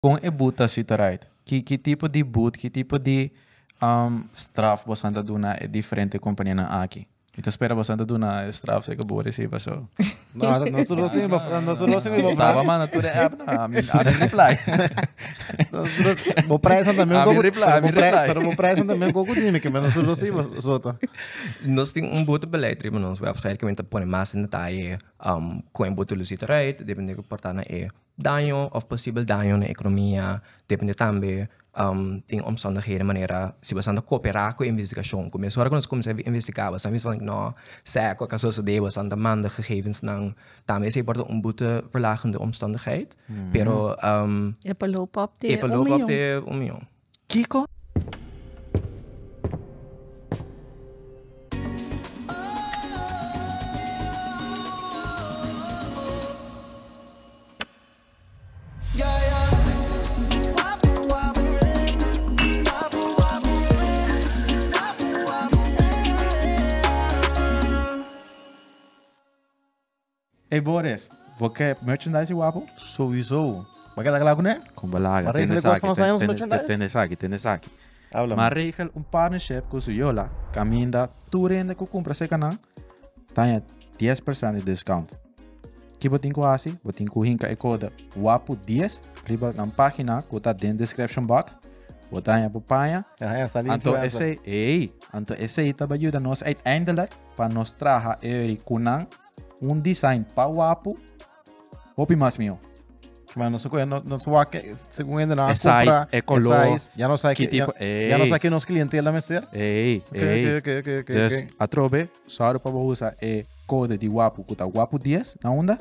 Kon e boet ta zit eruit? Ki ki tipo di boet, ki tipo di straf bosan ta duna e diferente kompanianan aki? Mi ta spera bosan ta duna e straf si ku bo risibi paso. No, nos tur dos tin nos tur dos tin riba Taba manda tur e app na mi a mi reply. Bo prijsnan tambe un A mi poco reply, a mi reply. pero bo prijsnan tambe un poco dimi ke nos tur dos tin sota. Nos tin un boetebeleid riba nos website ke mi ta pone mas en detaye kon e boete lo zit eruit, depende ku por ta na e Daño of posibel daño na ekonomia depende tambe tin omstandigheden manera si bo ta koperá ku e investigashon. Ku mesora ku nos kuminsá investigá bo ta bisa no sè ku a sosodé bo ta manda gegevensnan tambe esei por ta un boete verlagende omstandigheid pero E por loop op te e por un loop op miyon. te un miyon. Kiko? Ey Boris, bo ke merchandise wapo? Sowieso. Bo keda kla kuné? Kon balaga, Ma tende regel kos esaki, pa nos haña nos tende, merchandise? tende esaki, tende esaki. Háblame. Ma regel un partnership ku Suyola, kaminda tur hende ku kumpra serka nan ta haña 10% di discount. Ki bo tin ku hasi? Bo tin ku hinka e kode WAPU10 riba nan página ku ta den description box. Bo ta haña bo paña. Ya, ya, sali Anto influencer. esei, ei, anto esei ta yuda nos uiteindelijk pa nos traha e ku nan un design pa wapu hopi mas mihó. Maar nos no nos wak segun hende nan E size, compra, e color, size, ya no sabe ki que tipo, ya, ya no ey. sabe que nos clientela mester. Ei, Ok, ei. ok, ok, ok, ok, Dus ok. atrobe, sorry pa bo usa e code di wapu ku ta wapu 10 na unda?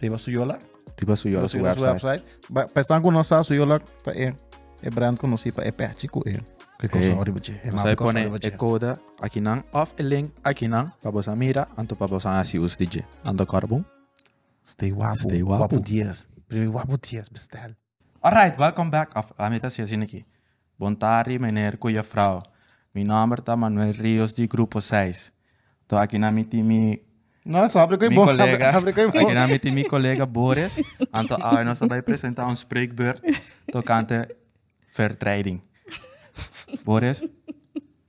Riba Suyola. Riba Suyola su Riba su website. website. Ba, pensando ku nos sa Suyola ta e e brand konosí pa e pechi ku e e cosa Ei. riba dje. E Nos mapa aí cosa pone riba e dje. code aki nan of e link aki nan pa bosa mira anto pa bosa hasi uso di dje. Anto kòrda bon. Stay wapu. Stay wapu. Wapu 10. Primi wapu 10 bestel. Alright, welcome back. Of, laat me het así aquí. Bon tarde, meneer ku juffrouw. Mi nomber ta Manuel Rios di Grupo 6. To aki na mi tin mi No, so abre mi bom. colega. Abre abre Aki na mi tin mi colega Boris. Anto awe nos ta bai presenta un spreekbeurt tocante fair trading. Boris,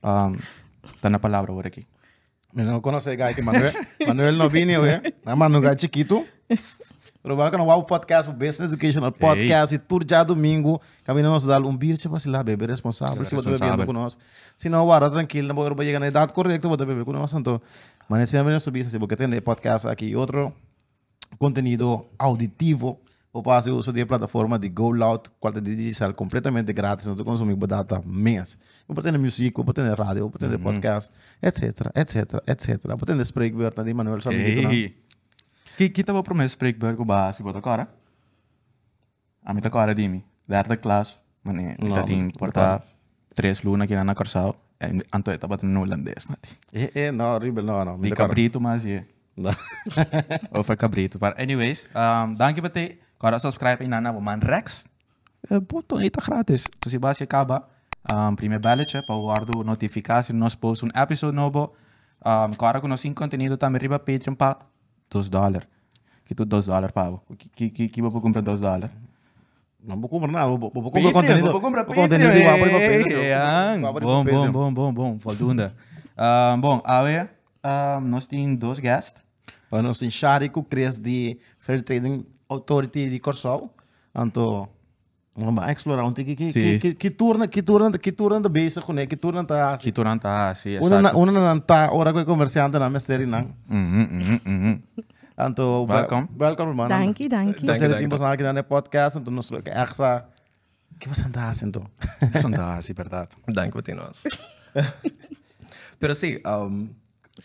um, ta na palabra awor aki. Mi no conoce guy que Manuel, Manuel no vine, we. Na mano guy chiquito. Pero welcome na Wow Podcast, Business Educational Podcast. E tur já domingo, caminho nos dar um biertje para lá, beber responsável, se você bebendo com nós. Se não, guarda tranquilo, não vou chegar na idade correta, vou beber com nós. Então, mas sempre nos subir, porque tem podcast aqui outro contenido auditivo. O passe uso de plataforma de Go Loud, qual é digital completamente grátis, não consumir data mens. Vou ter música, vou ter rádio, vou ter podcast, etc, etc, etc. Vou ter spreekbeurt de Manuel Samito. Hey. Ki ki tava promê spreekbeurt ku ba si bota kora? A mi ta kora dimi. Derde klas, mane, mi No, ta tin mi porta tres luna ki na Curaçao. En anto eta bat no holandês, mati. Eh, eh, no, horrible, no, no. Di cabrito mas je. No. Over cabrito. Maar anyways, dank je bate. Kora subscribe in na man Rex. Botão ita gratis. Dus si basi acaba, primer belletje pa guardo notificatie nos post un episode novo. Kora ku nos in contenido também riba Patreon pa 2 dólar. Que tu 2 dólar pavo. Que que que vou comprar 2 dólar. Não vou comprar nada, vou comprar Patreon, contenido. Vou comprar Vou contenido Patreon. igual para Ei, Patreon. ei, Bom, bom, bom, bom, bom. Voldoende. Bom, awe, nós temos dois guests. Nós temos Shari com Chris de Fair Trading Authority de Corsol. Anto, vamos explorar um que que Sim. que que turna que turna que turna da bezig com que turna tá Que tu não tá, sim, Una exato. una não tá ora que comerciante na mestre não. Uhum. Anto, Welcome. Welcome man. Dankie, dankie. Terceiro Dankie, tempo na aqui no podcast, então nós que ersa que você anda fazendo? São tá, sim, verdade. Dank wat nós. Pero sí,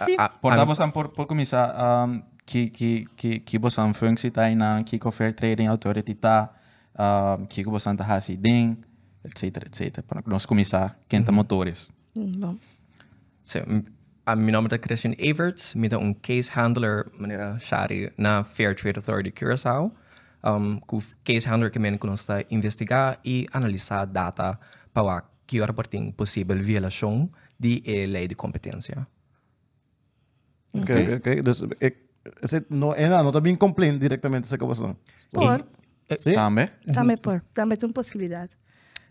Sí. Por daar was por começar, que você functie tá na que ko Fair Trading Authority tá, que que você tá hasi ding, etc, etc. Para nós começar, quenta motores. Bom. Sí, mi nomber ta Christian Everts, mi ta un case handler, manera Shari, na Fair Trade Authority Curaçao. Ku case handler ke men ku nos ta investigá i analisá data pa wak ki ora por tin posibel violashon di e lei di kompetensia. Ok, ok, ok. Dus ik zit no, en no también complain directamente se que você. Por. Sí? Tambe? Tambe por, tambe ta un posibilidat.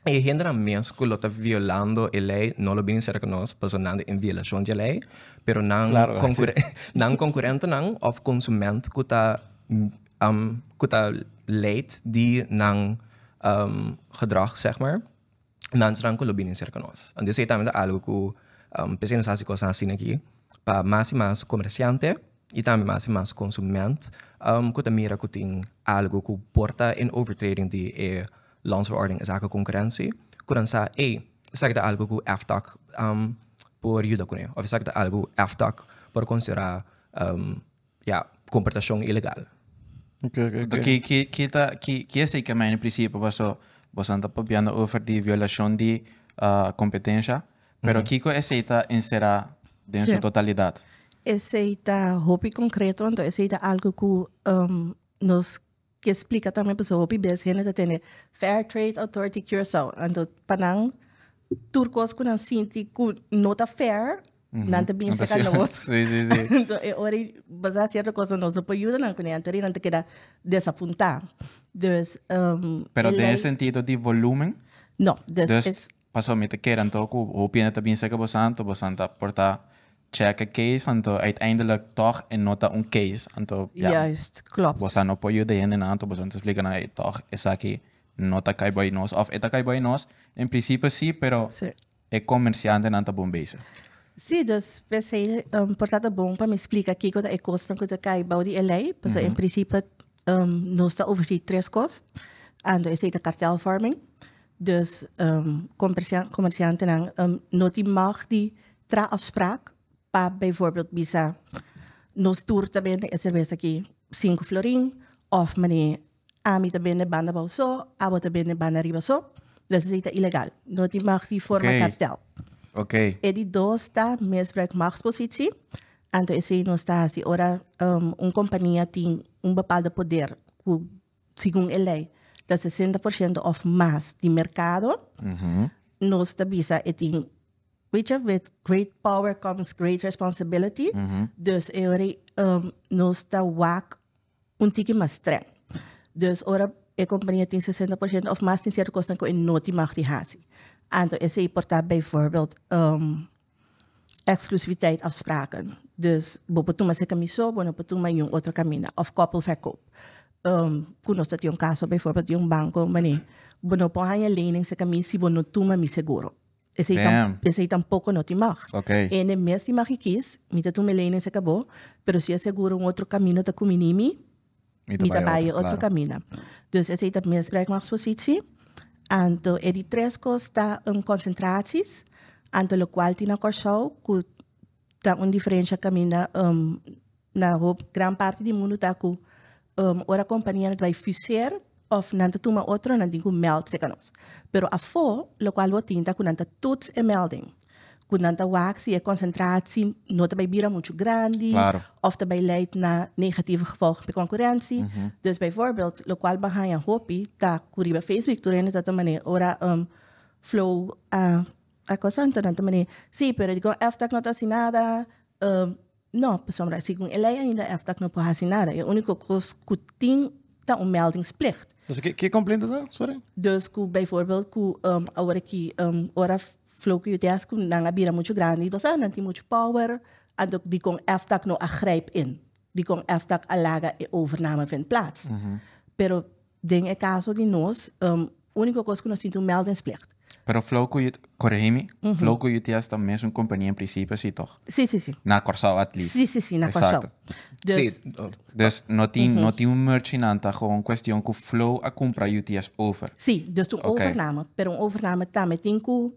E hendenan mes ku lo ta violando e lei no lo bini serka nos pasobra nan ta en violashon di e lei, pero nan Claro, concurre nan concurrentenan of consument ku ta ku ta leid di nan gedrag zeg maar, nan esnan ku lo bini serka nos. Anto esei tambe ta algu ku p'esei nos a hasi kosnan asina aki pa mas i mas komersiante i tambe mas i mas konsument ku ta mira ku tin algu ku por ta in overtreding di e Landsverordening inzake concurrentie, ku nan sa, ey, esaki ta algu ku FTAC por yuda kuné, òf esaki ta algu ku FTAC por konsiderá ya, komportashon ilegal. Oké, oké, oké. Ki, ki, ki ta, ki, ki esei ke mei in principe paso boso ta papiando over di violashon di kompetensha, pero kiko esei ta enserá den su Sí. totalidat? Esei ta hopi konkreto, anto esei ta algu ku nos Ke splika tambe pasobra hopi bes hende ta tende Fair Trade Authority Curaçao. Anto pa nan tur kos ku nan sinti ku no ta fair, nan ta bin seka nos. Sí, sí, sí. Anto e ora ei basá sierto kos nos no por yuda nan kuné, anto nan ta keda desapuntá. Dus Pero e den e lei sentido di volumen? No, dus Dus es pasobra mi ta kere anto ku hopi hende ta bin seka boso anto boso ta por ta Check e case, anto uiteindelijk toch e no ta un case. Anto, ja, Juist, klopt. bosa no por yuda hendenan, anto bosa ta splika nan, hey, toch esaki no ta kai bij nos. Of e ta kai bij nos, in principe sí, pero Sí. e comerciantenan ta bon bezig. Sí, dus p'esei um, por ta ta bon pa mi splika kiko ta e kosnan ku ta kai bou di e lei. Pasobra in principe um, nos ta overzie tres kos. Anto esei ta kartelvorming. Dus um, comerciantenan um, no tin mag di Tra afspraak pa bijvoorbeeld bisa nos tur ta bende e serbes aki sinku florin of mane ami ta bende banda bou so, abo ta bende banda riba so. Dus esei ta ilegal. No tin mag di forma Oké. kartel. Oké. E di dos ta misbruik machtspositie. Anto esei nos ta hasi ora un kompania tin un bepaalde poder ku segun e lei ta 60% of mas di merkado, nos ta bisa e tin Weet je, with great power comes great responsibility. Dus e ora nos ta wak un tiki mas streng. Dus ora e kompania tin 60% of mas tin sierto kosnan ku e no tin mag di hasi. Anto esei por ta bijvoorbeeld exclusiviteit afspraken. Dus bo por tuma esei kaminda so, bo no por tuma niun otro kaminda. Of koppelverkoop. Ku nos ta tin un kaso bijvoorbeeld di un banko manera bo no por haña lening esei kaminda si bo no tuma mi seguro. Esei tam, Damn. esei tampoko no tin mag. Ok. Ene mes tin mag kis, mi ta tuma e ley se acabó, pero si e seguro un otro camino ta cuminí mi, Mi ta mi ta bai bai otro, otro claro. camino. Dus esei ta misbruik machtspositie. Anto e di tres kos ta um concentraties, anto lokual tin na Kòrsou ku ta un diferensha kaminda um na hop gran parti di mundu ta ku um ora kompania ta bai fuseer of nan ta tuma otro nan tin ku meld seka nos. Pero afó lokual bo tin ta ku nan ta toets e melding. Ku nan ta wak si e konsentratie no ta bai bira muchu grandi Claro. of ta bai leid na negatieve gevolgen pa e konkurentie. Dus bijvoorbeeld lokual bo haña hopi ta ku riba Facebook tur hende ta ta manera ora um Flow a a cosa anto nan ta manera si pero dikon FTAC no ta hasi nada no pasobra segun e ley ainda FTAC no por hasi nada e unico cos cu tin ta un meldingsplicht. Dus ke ke complaint ta? Sorry. Dus cu bijvoorbeeld cu awor aki ora Flow cu UTS cu nan a bira mucho grandi bo sa nan tin mucho power anto dikon FTAC no a grijp in dikon FTAC a laga e overname vindt plaats pero Den e kaso di nos, úniko kos ku nos tin ta un meldingsplicht. Pero Flow ku UTS, corregí mi, Flow ku UTS ta mesun kompania en principio si toch? Sí, sí, sí. Na Kòrsou at least. Sí, sí, sí, na Kòrsou. Exacto. Dus, Sí, Dus no tin, no tin un merge nan, ta gewoon cuestion ku Flow a kumpra UTS over. sí, dus un Oké. overname. Pero un overname tambe tin ku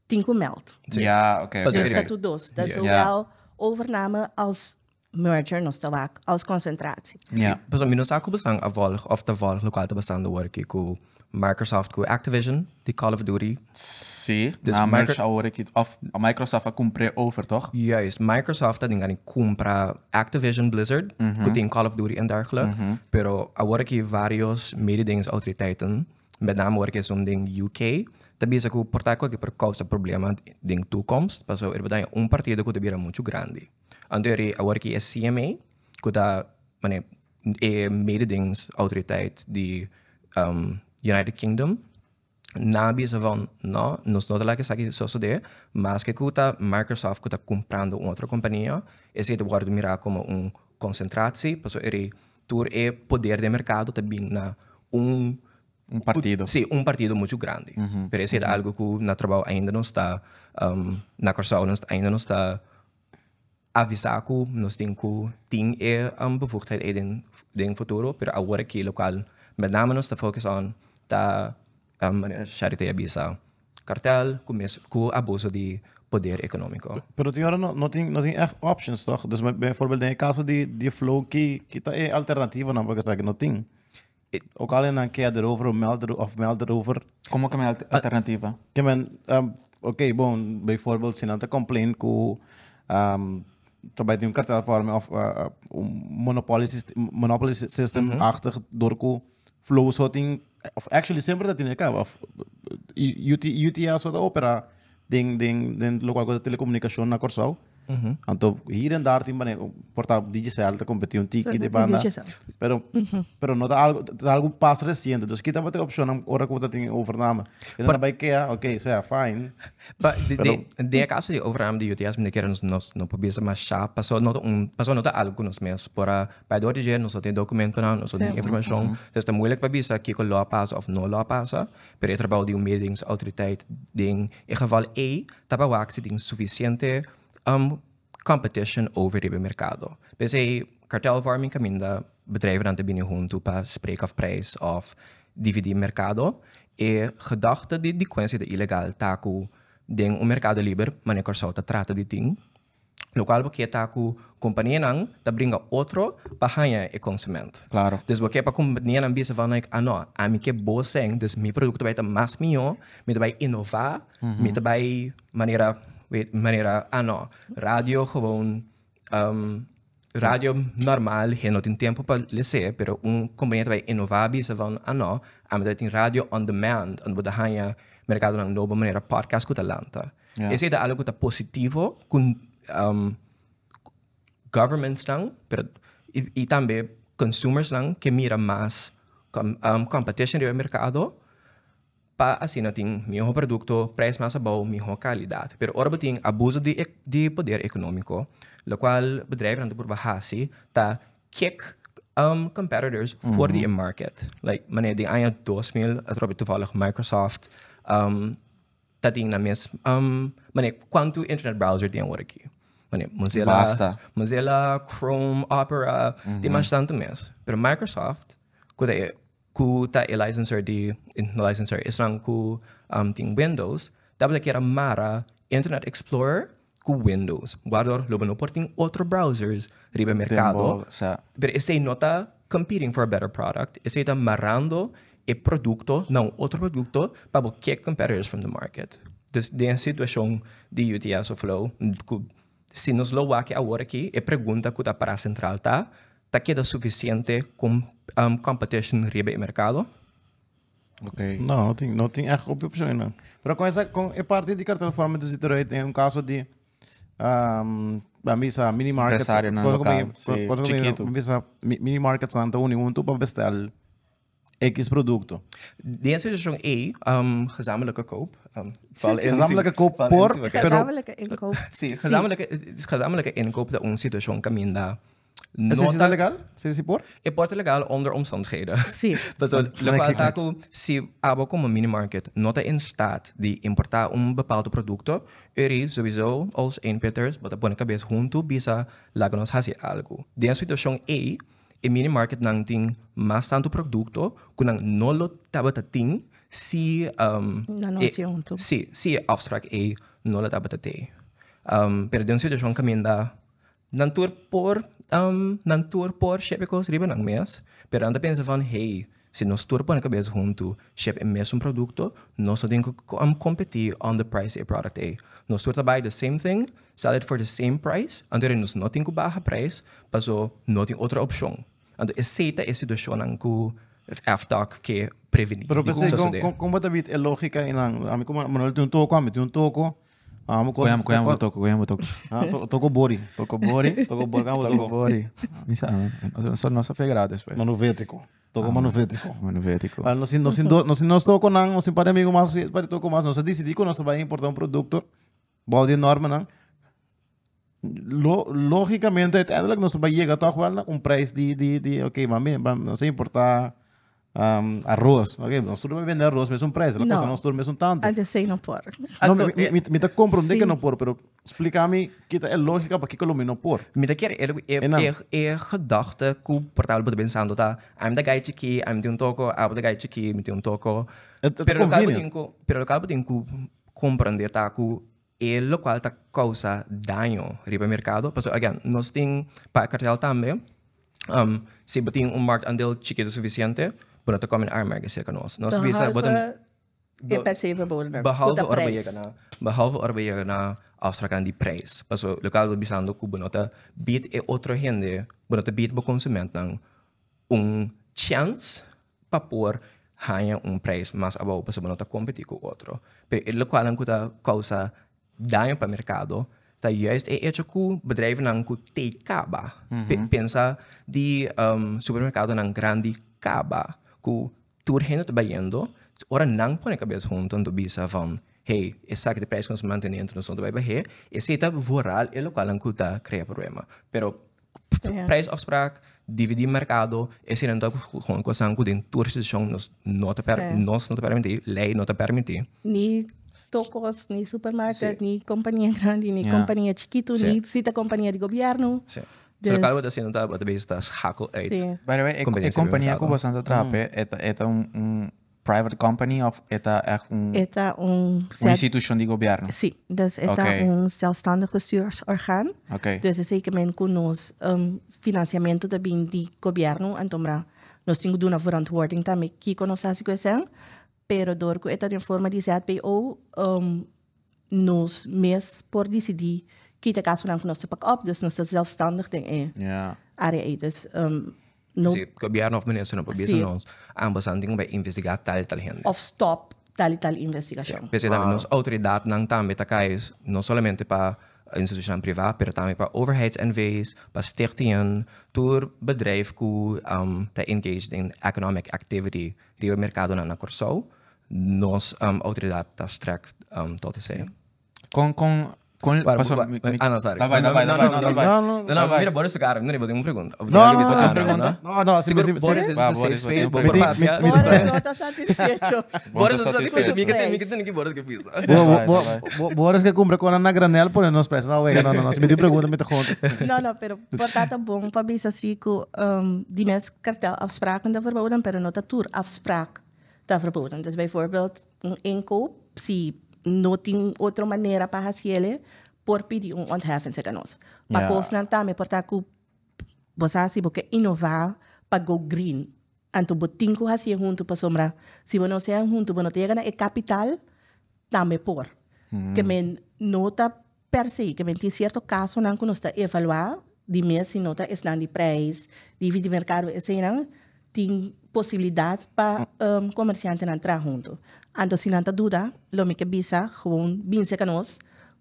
tin ku meld. Ja, oké, oké, Pas Dus oké. dat doet dos. Dat is Ja. zowel overname als merger, nos ta wak, als concentratie. Ja. Pasobra mi no sa ku bestaan a volg of ta volg lokual ta bestaan awor aki ku Microsoft ku Activision di Call of Duty. Sí, Dus na merge Micro- awor aki, of Microsoft a kumpr'é over, toch? Juist, Microsoft ta den kumpra Activision Blizzard ku tin Call of Duty en dergelijk. Pero awor aki varios mededingingsautoriteiten, met name awor aki esun den UK, ta bisa ku por ta ku aki por kousa problema den toekomst, pasobra e por daña un partido ku ta bira muchu grandi. Anto eri awor ki e CMA, ku ta mane E mededingingsautoriteit di United Kingdom nan a bisa van no, nos no ta laga esaki sosode, maske ku ta Microsoft ku ta kumprando un otro kompania, esei ta wòrdu mirá komo un konsentratie, pasobra eri tur e poder den merkado ta bin na un Un partido. Sí, un partido muchu grandi. Pero esei ta algu ku na trabou ainda nos ta, na Kòrsou nos ainda nos ta avisá ku nos tin ku tin e bevoegdheid ei den den futuro, pero awor aki lokual met name nos ta focus on ta manera Charité a bisa, kartel ku mes ku abuso di poder ekonómiko. Pero tin ora no tin no tin ègt options tòg? Dus bijvoorbeeld den e kaso di di Flow ki ki ta e alternativonan pa esaki? No tin. Ook al nan kea erover of meld of meld erover. Como ke men alternativa? Ke men, oké, bon, bijvoorbeeld si nan ta complain ku ta bai tin un kartelvorming of un monopoly system, monopoly system-achtig door ku Flow so tin, of actually semper ta tin e kaba, of UT, UTA so ta opera den den den lokual ku ta telekomunikashon na Kòrsou. Anto hier en daar tin manera por ta Digicel ta kompetí un tiki de banda. Pero pero no ta algo ta algo pas resiente. Dus ki tabata e opshonnan ora ku bo ta tin e overname? E nan ta bai kea, oké, sea fine. Pa de de den e kaso di overname di UTS mi ta kere nos nos no por bisa masha pasobra no ta un pasobra no ta algo ku nos mes por a bai dor di dje nos no tin dokumentonan nos no tin informashon. Entonces ta moeilijk pa bisa kiko lo a pasa òf no lo a pasa. Pero e trabou di un mededingingsautoriteit den e geval ei ta pa wak si tin sufisiente competition over riba e merkado. P'esei kartelvorming kaminda bedrijvennan ta bini huntu pa spreek af prijs òf dividí merkado. E gedachte di dikon esei ta ilegal ta ku den un merkado liber manera Kòrsou ta trata di tin, Lokual bo ke ta ku kompanianan ta bringa otro pa haña e konsument. Klaro. Dus bo ke pa kompanianan bisa van like, ah no, ami ke bo sèn, dus mi produkto bai ta mas mihó, mi ta bai inová, mi ta bai manera, weet, manera, ah no, radio gewoon, radio normal hende no tin tempu pa les'é, pero un kompania ta bai inová bisa van, ah no, ami ta bai tin radio on demand, unda bo ta haña merkadonan nobo manera podcast ku ta lanta. Esei ta algo ku ta positivo ku governmentsnan pero i tambe consumersnan ke mira mas competition riba e merkado pa asina tin miho produkto, prijs mas abou, miho kalidat. Pero ora bo tin abuso di di poder ekonómiko lokual bedrijfnan ta purba hasi ta kick competitors for di e market. Like manera den aña 2000 atrobe toevallig Microsoft Ta tin na mes manera kuantu internet browser tin awor aki? Manera Mozilla, Basta. Mozilla, Chrome, Opera, tin mas tantu mes. Pero Microsoft, ku ta e ku ta e licenser di, no licenser, esnan ku tin Windows, tabata kier a mara Internet Explorer ku Windows. Guardor lo bo no por tin otro browsers riba e merkado. Tempo, sa. Pero esei no ta competing for a better product. Esei ta marando e produkto na un otro produkto pa bo kick competitors from the market. Dus den e situashon di UTS of Flow, ku si nos lo wak awor aki, e pregunta ku ta para sentral ta, ta keda sufisiente competition riba e merkado? Ok. No, no tin, no tin echt hopi opcionnan. Pero con esa, con e parte di kartelvorming dus eruit den un caso di um, ban bisa mini markets. Empresarionan cosa local, como- sí, cosa como- chiquito. ban bisa mini markets nan ta uni hunto pa bestel X producto. Den e situacion ei, gezamenlijke koop. Val in Gezamenlijke koop val in por, si- pero Gezamenlijke inkoop. Sí, gezamenlijke, gezamenlijke inkoop ta un situacion caminda Is no ta ta legal? Si si por? E por ta legal onder omstandigheden. Sí. Pasobra Maar lokual kijk ta uit. ku si abo komo minimarket no ta in staat di importá un bepaaldo produkto, eri sowieso als eenpitters bo ta pone kabes huntu bisa laga nos hasi algu. Den e situashon ei e minimarketnan tin mas tantu produkto ku nan no lo tabata tin si Nan no e hasi huntu. si si e afsprak ei no lo tabata tei. Pero den un situashon kaminda Nan tur por, nan tur por shep e kos riba nan mes, pero nan ta pensa van, hey, si nos tur pone kabes huntu, shep e mesun produkto, nos no tin ku kompetí on the price di e product ei. Nos tur ta buy the same thing, sell it for the same price, anto nos no tin ku baha prijs, paso no tin otro opshon. Anto esei ta e situashonnan ku FTAC ke prevení Pero di pensei, sosodé. kon bo ta bit e lógika einan? Ami ku Manuel tin un toko, ami tin un toko. Amo Koyam, koyam toko, koyam toko. Ah, toko bori. Toko bori. Toko bori, amo Toko toko. bori. Misa, no, no se figura después. Manuvético. Toko manuvético. Manuvético. Ah, nos nos nos nos toko nan, nos para amigo mas, para toko mas, nos decidí que nos vai importar un producto. Bouw die normen aan. Logicamente, uiteindelijk nos vai chegar toch wel naar un prijs die oké, maar me, maar nos importa arroz. Oké, nos tur vende arroz mesmo un prijs, la No. cosa nos tur mesmo tanto. Antes sei no por. No, mi te compro un que no por, pero explícame quita é lógica para que que lo no por. Mi ta kere En dan? e gedachte ku portal bo pensando ta I'm the guy chiki, I'm de un toko, I'm the guy chiki, mi de un toko. Het Pero local convenient. bo pero local bo tin ku comprender ta ku e lo qual ta causa daño riba mercado. Paso again, nos tin pa kartel tambe. Si bo tin un marktaandeel chiquito suficiente, bo no ta komen aanmerken cerca nos. Nos bisa bo tin Behalve e per se verboden. Behalve Goed, de ora prijs. yega na, behalve ora yega na afspraak aan die prijs. Paso lokaal bo bisando ku bo no ta bied e otro hende, bo no ta bied bo consument nan un chance pa por haya un prijs mas abou, paso bo no ta competi ku otro. Pero e lokaal nan ku ta causa daño pa mercado, ta juist e hecho ku bedrijven nan ku te kaba. Pensa di supermercado nan grandi kaba ku tur hende ta bayendo, ora nan pone cabeça junto anto bisa van hey, essa que de prijs consument en entro no bij bij e se ta vooral e lokaal nan ku ta crea problema. Pero prijsafspraak, DVD mercado, e se nan gewoon kosan ku den toerstation nos no te per nos no te permitir, lei no te permitir. Ni tokos, ni supermarket, ni compania grande, ni compania chiquito, ni cita compania de governo. Sim. Dus- Dus lokaal wat dat dat wat bezig dat schakel uit. By the way, e Conveniência compania mercado. ku bastante trape, eta un private company of eta echt un, Eta un un institution di governo? Sim, dus eta un zelfstandig bestuursorgaan. Dus is zeker men ku nos financiamento também di governo, então nós temos que dar uma verantwoording também que nos hace que pero door ku eta in forma di ZBO nos mes por decidir kita caso nan ku nos te pak op, dus nos zelfstandig ding area E. Dus no Sí, governo of minister no probeer ons aanbestanding bij investigar tal tal gente. Of stop tal e tal investigação. Pensei tambe nos autoridad nan tambe ta kai no solamente pa institution privaat, pero tambe pa overheids-NV's, pa stichtingen, tur bedrijf ku ta engaged in economic activity riba mercado nan na Kòrsou, nos autoridad ta strek tot te zeggen. Con paso, Ah, no, sorry. Dai, vai, dai, vai, No, dai, no, vai, no, dai, vai. No, no, No, no, mira, Boris cara, no, tengo una pregunta. No, no, no, pregunta? No, sí, Siguro, sí, sí. Boris, this is Va, a safe Boris, space. bo- Bo- Boris no está satisfecho. Boris, Bo- no satisfecho. Bo- Mi que Boris que pisa. Vai, vai. Boris que cumpre con Ana Granel por nos prijs. No, wega, no, no, no. Si me te pregunta, me te gewoon. No, no, pero portata bom pa bisa assim que die mes kartelafspraken te verboden, pero no afspraak te verboden. Dus bijvoorbeeld een inkoop, si no tem outra maneira para fazer por pedir um ontheffing sa nos. Pa kos nan tame porta ku você se porque inovar para go green. Anto botin ku hasi junto pa sombra. Si bo no sea junto, bo no te llega na e capital, tame por. Que men nota per se, que men tem certo caso nan ku nos ta evaluar, di mes si nota es nan di prijs, di di mercado, ese nan, tem possibilidade pa comerciante nan entrar junto. Anto si nan ta duda, lo mi que bisa, gewoon binse ka nos,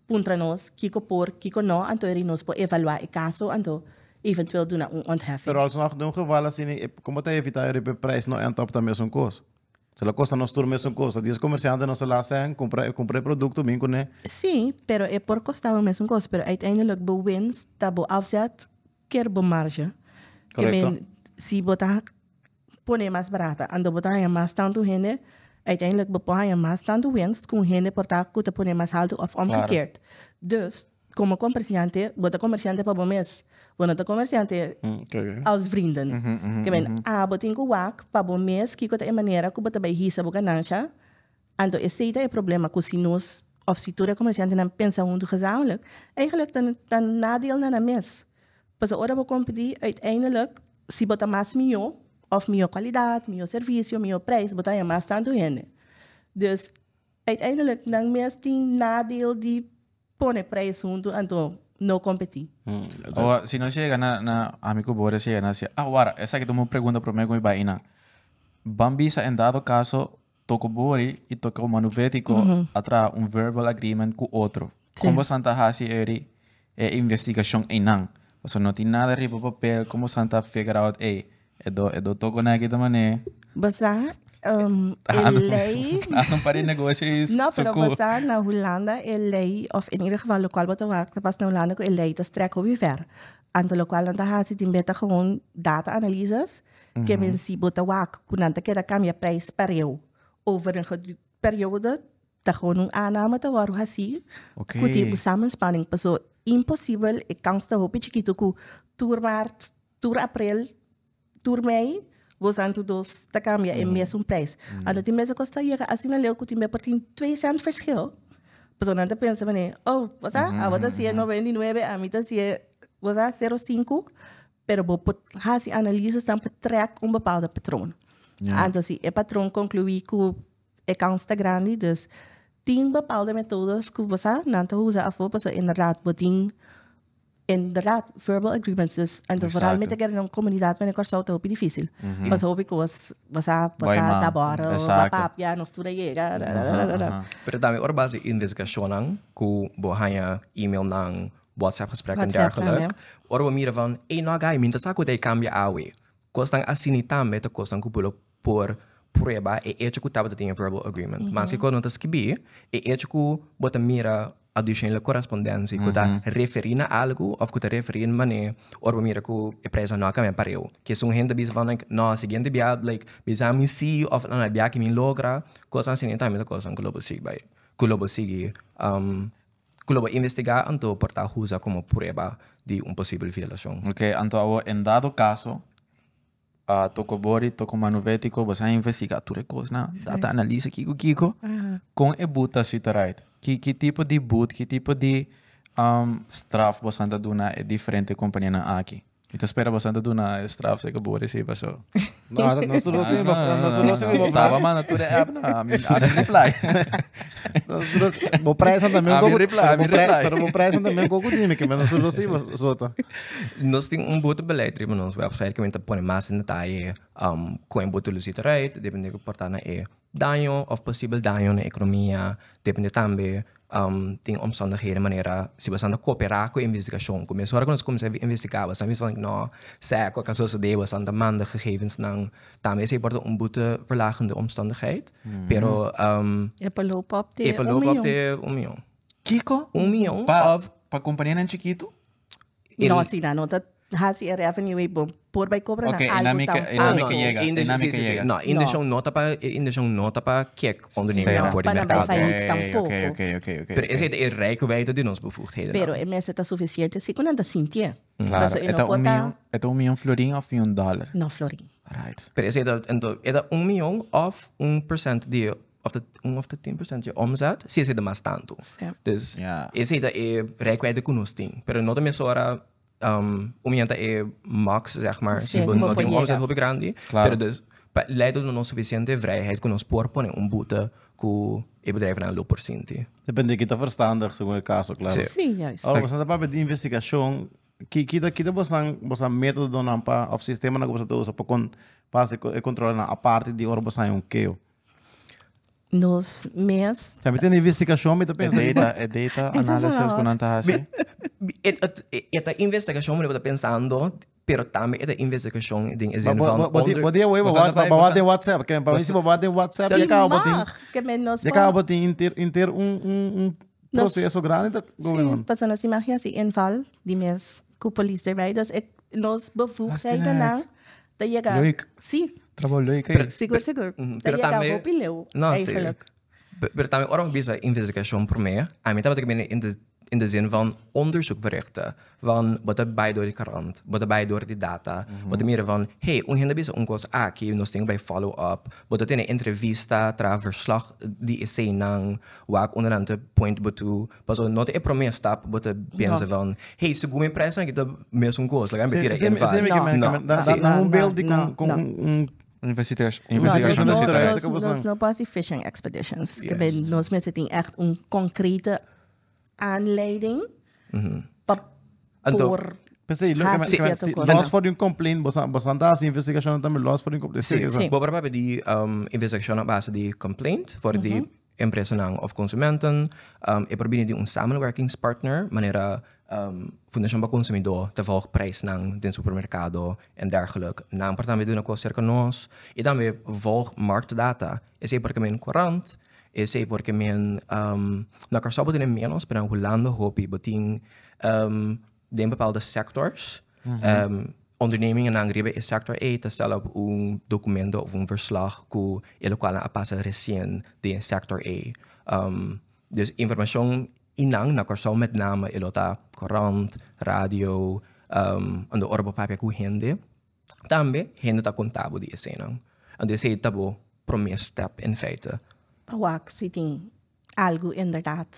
puntra nos, kiko por, kiko no, anto eri nos po evaluar e caso, anto eventueel doen een ontheffing. Pero alsnog, in un geval assim, como te evitar de prijs no end up também são coisa. Se la costa nos turma são coisa. Diz comerciante não se lá sem comprar comprar produto bem com né. Sim, pero é por custar o mesmo custo, pero uiteindelijk bo winst dat bo afzet keer bo marge. Que Correcto. men, si botar pone mais barata, ando botar mais tanto rende, uiteindelijk bo pone mais tanto winst com rende por tá que pone mais alto of omgekeerd. Dus, como comerciante, bota comerciante para bom mês. Bota comerciante als vrienden. Que men, ah, botin ku wak pa bom mês, que kota e maneira que bota bij hisa bo ganancia. Anto esse é o problema que se nós of se toda comerciante não pensa junto gezamenlijk, eigenlijk dan nadeel naar de mes. Pas ora bo competir uiteindelijk se bota mais melhor, of melhor qualidade, melhor serviço, melhor prijs, bota je mais tanto rende. Dus uiteindelijk dan mes tem nadeel die pone prijs junto anto no competir. O si no llega na amigo Boris llega na ah, guarda, essa que tu me pregunta para mim com Ibaína. Bambisa en dado caso toko Bori e toko Manuvético atra un verbal agreement com outro. Kon boso ta hasi eri e investigashon einan? Pasobra no tin nada riba papel, kon boso ta figure out, ey, e do e do toko na aki ta manera. Bosa, e ley. Ando un par di negoshi i No, pero suku. bosa na Hulanda e ley, of in ieder geval lokual bo ta wak, ta pas na Hulanda ku e ley ta strek hopi ver. Anto lokual nan ta hasi tin beta gewoon data analyses, ke men si bo ta wak ku nan ta keda kambia prijs pareu over een gedu periode, Ta gewoon un aanname ta wòrdu hasí ku tin un samenspanning. Paso imposibel, e kans ta hopi chikitu ku tur maart, tur aprel, tur mei, bosan tur dos ta kambia e mesun prijs. Anto tin bes e kos ta yega asina leu ku tin bes por tin twee cent verschil. Paso nan ta pensa manera, oh, bo sa, abo ta hasié 99, ami ta hasié, bo sa, sero sinku. Pero bo por hasi analisisnan pa trèk un bepaalde patroon. Anto si e patroon konkluí ku E kans ta grandi, dus tin bepaalde metodos ku bo sa nan ta usa afó pasobra inderdaad bo tin inderdaad verbal agreements dus anto vooral mi ta kere na un komunidat manera Kòrsou ta hopi difísil pasobra hopi kos bo sa por ta ta bòrel bo a papia nos tur a yega rararara. Pero tambe ora bo hasi investigashonnan ku bo haña emailnan, WhatsApp gesprekken en dergelijk, ora bo mira van ey no guy mi ta sa ku ta e kambia awe. Kosnan asini tambe ta kosnan ku bo lo por prueba e hecho ku tabata tin e verbal agreement. Maske ku no ta skibí, e hecho ku bo ta mira adicionele korespondensia ku ta referí na algu òf ku ta referí manera ora bo mira ku e prijsnan no a kambia pareu. Ke esun hende bisa van like no siguiente bia like bisa mi si òf no e bia ki mi logra, kosnan asina tambe ta kosnan ku lo bo sigui bai ku lo bo sigui ku lo bo investigá anto por ta usa komo prueba di un posibel violashon. Oke, anto awor en dado kaso A toko bori, toko manuvetiko, bo sa investiga tur e kosnan, data analisa kiko kiko, kon e but ta zit eruit? Ki ki tipo di but, ki tipo di straf boso ta duna e diferente kompanianan aki? Mi ta spera boso ta duna e straf seka bori si paso. No, nosotros sí, nosotros sí. Taba manda tur e app na mi a mi reply. Nosotros, bo prijs también A mi reply, a mi reply. Pero bo prijs también poco dime que nosotros sí sota. Nos tin un boetebeleid riba nos website ku mi ta pone mas en detaye kon e boete lo zit eruit, depende ku por ta na e daño òf posibel daño na ekonomia, depende tambe tin omstandigheden manera si bo esnan ta koperá ku e investigashon, ku mesora ku nos kuminsá investigá bo esnan bisa no sè ku a ka sosodé bo esnan ta manda gegevensnan tambe esei por ta un boete verlagende omstandigheid, pero E por loop op te e por un loop op mion. te un mion. Kiko? Un mion Pa òf pa kompanianan chikitu? No, si nan no ta hasi e revenue ei bon por bai cobra Ok, nan en algo ami que- tampoco. en ami Ah, que no, llega, in de- en ami sí, que sí, sí. llega. No, intención no ta pa, intención no ta pa kek onderneming Cera. voor de Pa nan bai mercado. failliet tampoco. Ok, ok, ok, ok. Pero ese e reikwijdte di nos bevoegdheden. Pero e mester ta suficiente si ku nan ta sintié. Claro, Paso e e no ta por un ta mion, e ta un mion florin of mion dollar? No, florin. Right. Pero ese ta, ento, e ta un mion of un percent di, of de, un of de 10% di omzet, si ese ta mas tantu. Sí. Dus Ja. ese ta e reikwijdte ku nos tin. Pero no ta mesora un mion ta e max, zeg maar. Sí, Si bo ku bo no por tin un omzet yega. hopi grandi. Claro. Pero dus, pa lei duna nos suficiente vrijheid ku nos por pone un boete ku e bedrijvennan lo por sinti. Depende ki ta verstandig segun e kaso, claro. Sí. Sí, juist. Ahora, bosan ta papia di investigashon, ki ki ta ki ta bosan bosan metodonan pa of sistemanan ku bosan ta usa pa kon pa hasi e kontrolenan aparte di ora bosan haña un keo? Nos mes. Sa mi tene investigashon mi ta E pensa data, e data analysis ku nan ta hasi. E ta investigashon bo ta pensando, pero tambe e ta investigashon den e zin van onder. Bo dia bo ba den WhatsApp, ke pa mi si bo ba den WhatsApp ya kaba bo tin. Ya kaba bo tin inter inter un un proseso grandi ta going on. Si, pasobra nos tin mag hasi inval di mes ku polis erbij. Dus e nos bevoegdheden ta yega. Leuk. Si. Trabou leuk ei. Sigur, sigur. Ta yega hopi leu, eigenlijk. Pero tambe ora mi bisa investigashon promé, ami tabata bini in de in de zin van onderzoek verrichten. Van bo ta bai door di krant, bo ta bai door di data, bo ta mira van, hey, un hende bisa un kos aki, nos tin ku bai follow up, bo ta tene entrevista, traha verslag di eseinan, wak unda nan ta point bo toe. Pasobra no ta e promé stap bo ta pensa van, hey, segun mi prijsnan aki ta mesun kos, laga mi tira in van. No, no, un beeld di con un Investigatie. Nos no por hasi fishing expeditions. Ke men nos mester tin echt un concrete aanleiding pa por P'esei, lo hasi ke men, cierto si, cosnan. los for di un complaint, bosan, bosan ta hasi investigashon tambe los for di un complaint. Sí, Sí, bo por papia di investigashon a base di complaint for di empresanan of consumenten. E por bini di un samenwerkingspartner, manera Fundashon pa Konsumidó ta volg prijsnan den supermerkado en dergelijk. Nan por tambe duna kos serka nos. I tambe volg marktdata. Esei por ke men korant, esei por ke men na Kòrsou bo tene ménos, pero na Hulanda hopi bo tin den bepaalde sectors. Ondernemingennan riba e sector ei ta stella op un documento of un verslag ku e lokualnan a pasa resien den e sector ei. Dus informashon inan na Kòrsou met name e lo ta korant, radio, anto ora bo papia ku hende tambe hende ta konta bo di eseinan. Anto esei ta bo promé step in feite. Pa wak si tin algu inderdaad.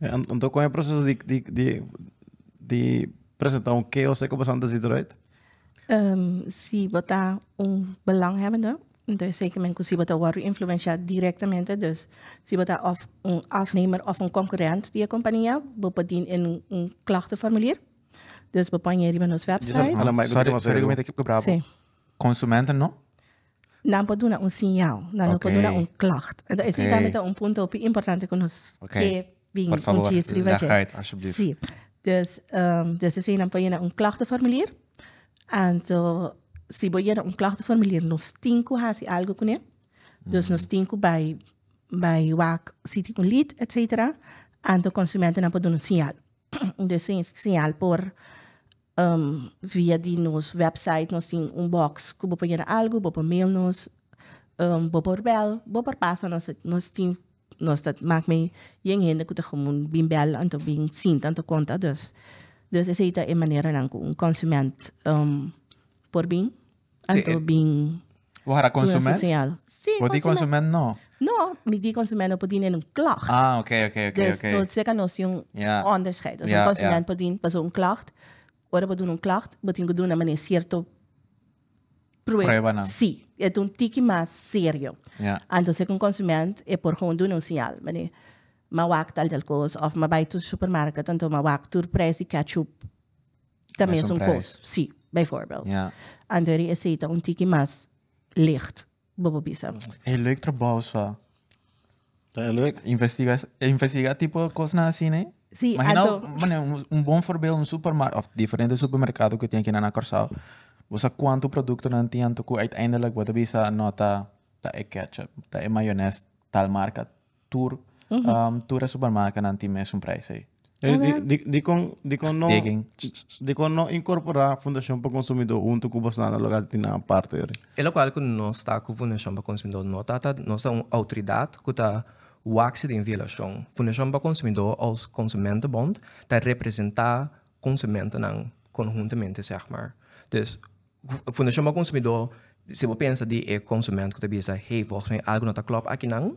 Anto kon e proseso di di di di presenta un keho seko basante ziet eruit? Si bo ta un belanghebbende, entonces zeker ku si bo ta wòrdu influensiá direktamente, dus si bo ta òf un afnemer òf un konkurent di e kompania, bo por dien in un klachtenformulier. Dus bo por hañ'é riba nos website. Sorry, sorry ku mi ta kebra bo. Konsumenten no? Nan por duna un siñal, nan no por duna un klacht. Entonces, esei tambe ta un punto hopi importante ku nos ke bin Por favor, un chis riba leg dje. uit, alsjeblieft. Sí. Dus, dus esei nan por yena un klachtenformulier. Anto, si bo yena un klachtenformulier, nos tin ku hasi algu kuné. Dus nos tin ku bai bai wak si tin un lid, etcetera. Anto konsumentenan por duna un siñal. Dus siñal por Via di nos website nos tin un box ku bo por yena algu, bo por mail nos, bo por bel, bo por pasa nos nos tin nos ta mak mei yen hende ku ta komun bin bel anto bin sinta anto konta dus dus esei ta e maneranan ku un konsument por bin anto bin Bo hara duna su consument? señal. Sí, Bo di consument. consument no? No, mi di consument no por dina un klacht. Ah, oké, oké, oké, Dus oké. tot zeker nos tin un Ja. onderscheid. Dus Ja, un ja. consument por dien paso un klacht. Ora bo duna un klacht, bo tin ku duna manera cierto prueba. Pruebanan. Sí, e ta un tiki mas serio. Ja. Anto si un consument e por gewoon duna un señal, manera m'a wak tal tal kos of m'a bai tur supermarket anto m'a wak tur prijs di ketchup ta Mesun mesun prijs. kos. Sí, bijvoorbeeld. Ja. Anto eri esei ta un tiki mas licht, bo por bisa. Hey, leuk trabou sa. Ta heel leuk. Investiga, investiga tipo kosnan asina, eh? Sí, Imagina, anto- mane, un bon voorbeeld, un supermarkt, of diferente supermercado ku tin aki na Kòrsou. Bo sa kuantu produktonan tin anto ku uiteindelijk bo ta bisa no ta ta e ketchup, ta e mayones, tal marka. Tur, tur e supermarkanan tin mesun prijs ei. Eh, di, di, dikon, dikon no, Digging. dikon no inkorporá Fundashon pa Konsumidó huntu ku bosnan na lugá di tin nan aparte eri? E lokual ku nos ta ku Fundashon pa Konsumidó no ta ta nos ta un outoridat ku ta wak si den violashon. Fundashon pa Konsumidó als Consumentenbond ta representá konsumentonan konhuntamente sèg mar. Dus Fundashon pa Konsumidó si bo pensa di e konsument ku ta bisa hey volgens mij algu no ta klòp akinan.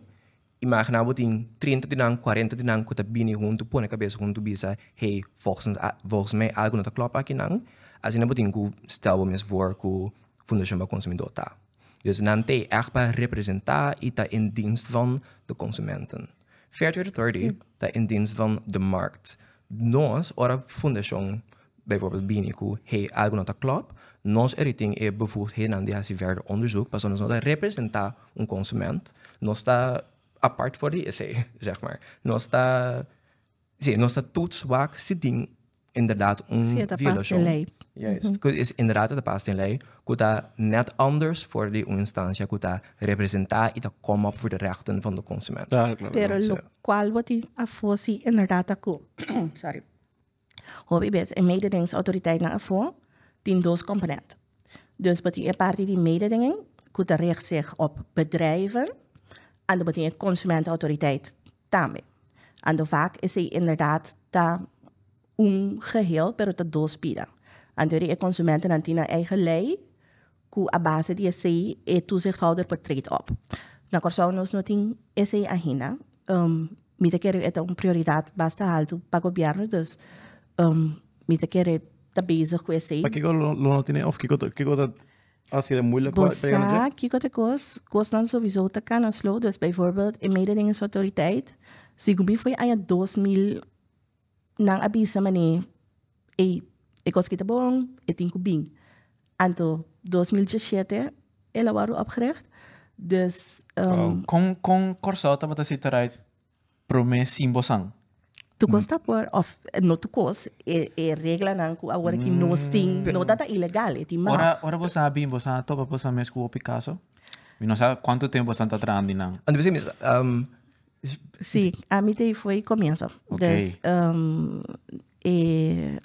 Imagina bo tin 30 di nan, 40 di nan ku ta bini huntu, pone kabes huntu bisa, hey, volgens, volgens mij algu no ta klòp akinan. Asina bo tin ku stel bo mes voor ku Fundashon pa Konsumidó ta. Dus nan t'ei ègt pa representá i ta in dienst van de konsumenten. Fair Trade Authority ta in dienst van de markt. Nos, ora Fundashon bijvoorbeeld bini ku, hey, algu no ta klòp, nos e tin e bevoegdheden di hasi verder onderzoek, pasobra nos no ta representá un konsument, nos ta apart for di esei, zeg maar. Nos ta, sí, nos ta toets wak si tin inderdaad un Si e ta pas den violashon. lei. Juist, ku is inderdaad e ta pas den lei, ku ta net anders for di un instansia ku ta representá i ta kom op voor de rechten van de consument. Claro, claro. Pero lokual bo tin afó si inderdaad ta ku, sorry, Hopi bes e mededingingsautoriteitnan afó tin dos komponent. Dus bo tin e parti di mededinging ku ta richt zich op bedrijven en bo tin e consumentenautoriteit tambe. Anto vaak esei inderdaad ta un geheel pero ta dos pida. Anto e consumentennan tin nan eigen lei ku a base di esei e toezichthouder por treed op. Na Kòrsou nos no tin esei ainda. Mi ta kere e ta un prioridat basta haltu pa gobièrnu, dus mi ta kere ta bezig ku esei. Pa kiko lo no tine of kiko kiko ta hasi moeilijk Bo pa yega na dje? sa kiko ta kos, kosnan sowieso ta kana slow, dus bijvoorbeeld e mededingingsautoriteit, segun mi foi aña 2000 nan a bisa manera, ey, e kos ki ta bon, e tin ku bin. Anto 2017 el a wòrdu opgericht. Dus um, Kon kon Kòrsou tabata sita right promé sin bosan? Tu kos ta por, of no tu kos, e, e reglanan ku awor aki nos tin, no ta ta ilegal, e tin mag. Ora, ora bosan a bin, bosan a topa bosan mes ku hopi kaso? Mi no sa kuantu tempu bosan ta trahando di nan. Anto bisa, um, Sí, ami te foi comienzo. Ok. Dus, um, e,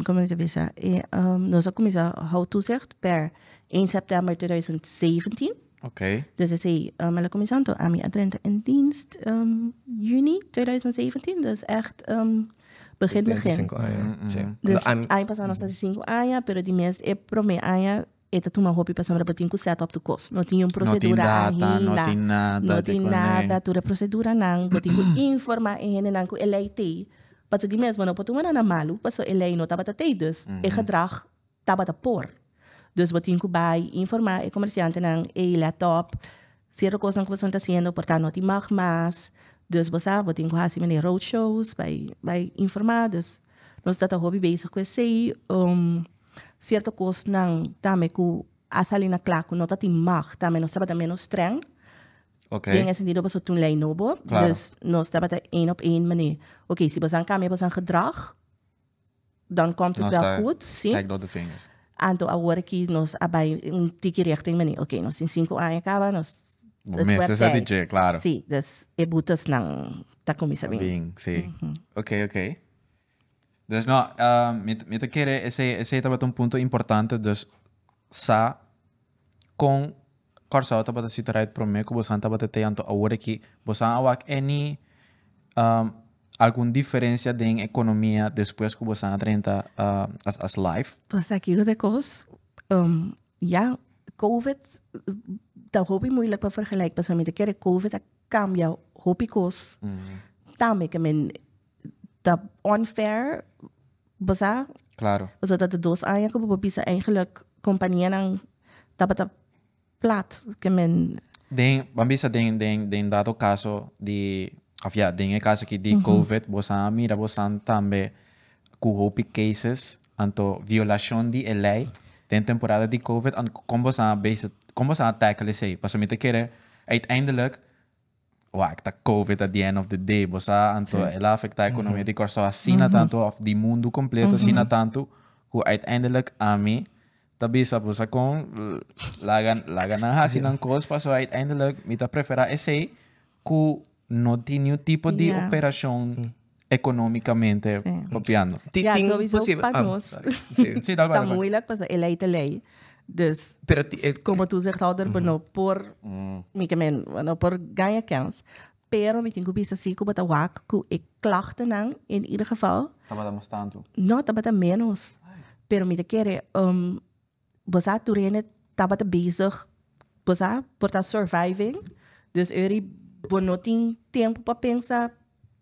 como te bisa, e, um, nos a cuminsa hou toezicht per 1 september 2017. Ok. Dus esey, um, el a cuminsa anto ami a drenta in dienst um, juni 2017. Dus echt um, begin begin. 5 aña. Sí. Dus Ami- aña pasado nos hasi 5 aña, pero di mes e prome aña e ta tuma hopi pasobra bo tin ku set up tu kos. No tin un No tin procedura data, no ainda. tin nada. No tin te nada, tur e proceduranan. Bo tin ku informa e hendenan ku e lei tei. Paso di mes bo no por tuma nan na malu, paso e lei no tabata tei. Dus e gedrag tabata por. Dus bo tin ku bai informa e komersiantenan, ey let op, sierto kosnan ku boso ta hasiendo por ta no tin mag mas. Dus bo sa, bo tin ku hasi mende roadshows, bai bai informa. Dus nos ta ta hopi bezig ku esei. Um, sierto kosnan tambe ku a sali na kla ku no ta tin mag, tambe nos tabata menos streng. Ok. Den e sentido pasobra tin un lei nobo. Claro. Dus nos tabata één op één manera. Oké, si boso a kambia boso gedrag, dan komt het Nos wel ta goed. Sí. Kijk door de vingers. Anto awor aki nos a bai un tiki richting manera. Oké, nos tin 5 aña kaba, nos Bo het mester wordt sa tijd. di dje, claro. Sí, dus e boetesnan ta kuminsá bin. Bin, sí. Ok, ok. Dus no, mi ta kere esei esei tabata un punto importante, dus sa kon Kòrsou tabata sita right promé ku bosan tabata te anto awor aki bosan a wak any um, algun diferencia den ekonomia despues ku bosan a drenta uh, as, as life? Pues aki ku ta kos, um, ya, Covid ta hopi moeilijk pa vergelijk, pasobra mi ta kere Covid a kambia hopi kos. Tambe ke men ta unfair, bo sa? Claro. Pasobra ta de dos aña ku bo por bisa eigenlijk kompanianan tabata plat, ke men. Den, ban bisa den, den, den dado kaso di, of ja, den e kaso aki di Covid, bosan a mira bosan tambe ku hopi cases, anto violashon di e lei den temporada di Covid, anto kon bosan a base, kon bosan a tackle esei? Pasobra mi ta kere, uiteindelijk, wak, ta Covid at the end of the day, bo sa, anto el a afecta economia di Kòrsou asina tantu, of di mundu completo asina tantu, ku uiteindelijk ami ta bisa bo sa kon laga, laga nan hasi nan kos, paso uiteindelijk mi ta prefera esei ku no tin niun tipo di operashon economicamente papiando. Ti- Ja, tin sowieso posibel- pa ah, nos. sorry. Sí. Sí, dal bai, Ta dal bai. moeilijk, pasobra e lei ta lei. Dus, Pero ti- eh, como toezichthouder, bo no por, mi ke men, bo no por gaña kens. Pero mi tin ku bisa si ku bo ta wak ku e klachtennan in ieder geval. Tabata mas tantu. No, tabata menos. Pero mi ta kere, um, bo sa tur hende tabata bezig, bo sa, por ta surviving. Dus eri bo no tin tempo pa pensa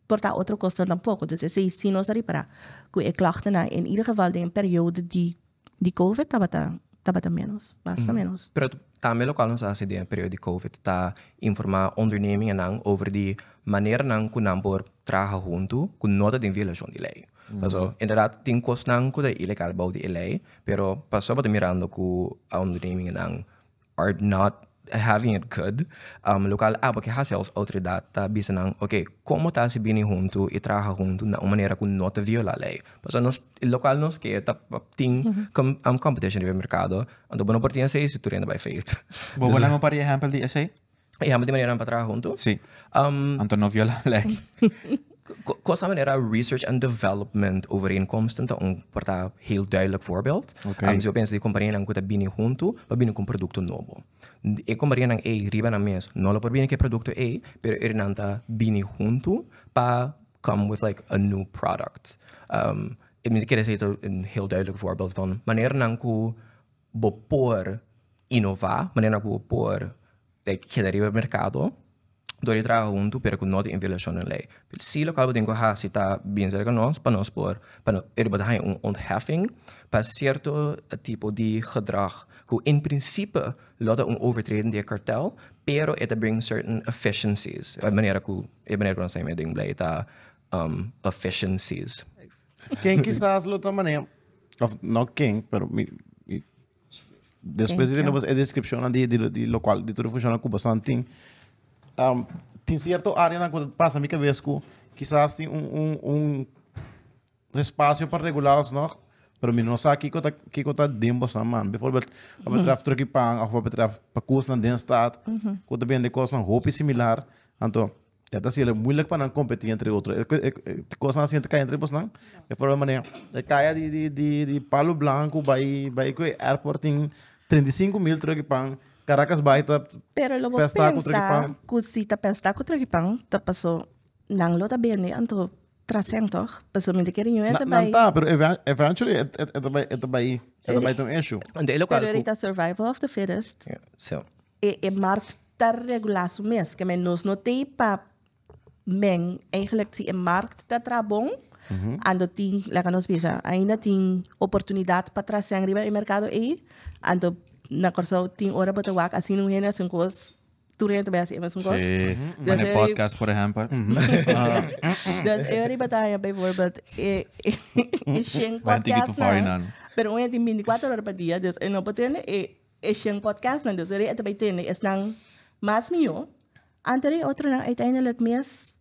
por ta otro kosnan tampoco. Dus esei si nos a ripara ku e klachtennan in ieder geval den periode di di covid tabata tabata menos, basta menos. Pero tambe lokual nos a hasi den e periodo di covid ta informá ondernemingennan over di maneranan ku nan por traha huntu ku no ta den violashon di lei. Paso, inderdaad tin kosnan ku ta ilegal bou di e lei, pero pasobra bo ta mirando ku ondernemingennan are not having it good, lokual abo ke hasi als outoridat ta bisa nan, oke, komo ta si bini huntu i traha huntu na un manera ku no ta viola lei? Pasobra nos, lokual nos ke ta pa tin competition riba e merkado, anto bo no por tin esei si tur hende bai feit. Bo por dame un par di ehèmpel di esei? Ehèmpel di maneranan pa traha huntu? Si. Anto no viola lei. Cosa manera research and development overeenkomsten ta un por ta heel duidelijk voorbeeld. Okay. Um, si bo pensa di companianan cu ta bini hunto pa bini cu un producto nobo. E companianan ey riba nan mes no lo por bini cu e producto ey, pero nan ta bini hunto pa come with like a new product. Um, mi ta kere esey ta un heel duidelijk voorbeeld van maneranan cu bo por innova, maneranan cu bo por like keda riba e mercado. Dor di traha huntu pero ku no tin violashon den lei. Si lokal bo tin ku hasi ta bin serka nos pa nos por pa no e bo ta haña un ontheffing pa sierto tipo di gedrag ku in prinsipe lo ta un overtreden di e kartel pero e ta bring certain efficiencies. E manera ku e manera ku nos ta him'é den lei ta efficiencies. Ken kisas lo ta manera, of no ken, pero mi, mi. Despues di tene e descripcionnan di di di locual di tur e funcionnan cu boso tin, tin cierto areanan cu ta pasa mi cabes cu kisas tin un un un espacio pa regula alsnog, pero mi no sa kico ta kico ta den boso man. Bijvoorbeeld wat betreft trucky pan of wat betreft pakusnan den stad cu ta bende cosnan hopi similar, anto Ya ta hasiel moeilijk pa nan competi entre otro. E, e, e cosnan asina ta cay entre bosnan. Bijvoorbeeld manera, e caya di, di, di, di Palo Blanco bay, bay cu e airport tin 35 mil truck pan. Caracas bay ta Pero lo bo pesta cu truck pensa pan. cu si ta pesta cu truck pan, ta paso nan lo ta bende anto traseng toch? Paso mi ta kere ñu e Na, ta nan bay. ta, pero eventually e, e, e ta bay, e ta bay, e ta bay ta un issue. Anto e locual Pero cu ahorita survival of the fittest. Ja, so. E e markt ta regulá su mes. Ke men nos no tei pa men eigenlijk si e markt ta traha bon, anto tin, laga nos bisa, ainda tin oportunidat pa traha sèn riba e merkado ei, anto na Kòrsou tin ora bo ta wak asina un hende hasi un kos, tur hende ta bai hasi e mesun kos. Sí, Dus mane e podcast por ehempel. Dus e riba ta haña bijvoorbeeld e e shen Bai un tiki podcast too far nan, nan. pero un hende tin 24 ora pa dia, dus e no por tende e E shen podcastnan, dus e ta bay tende esnan mas mihó, anto e otronan uiteindelijk mes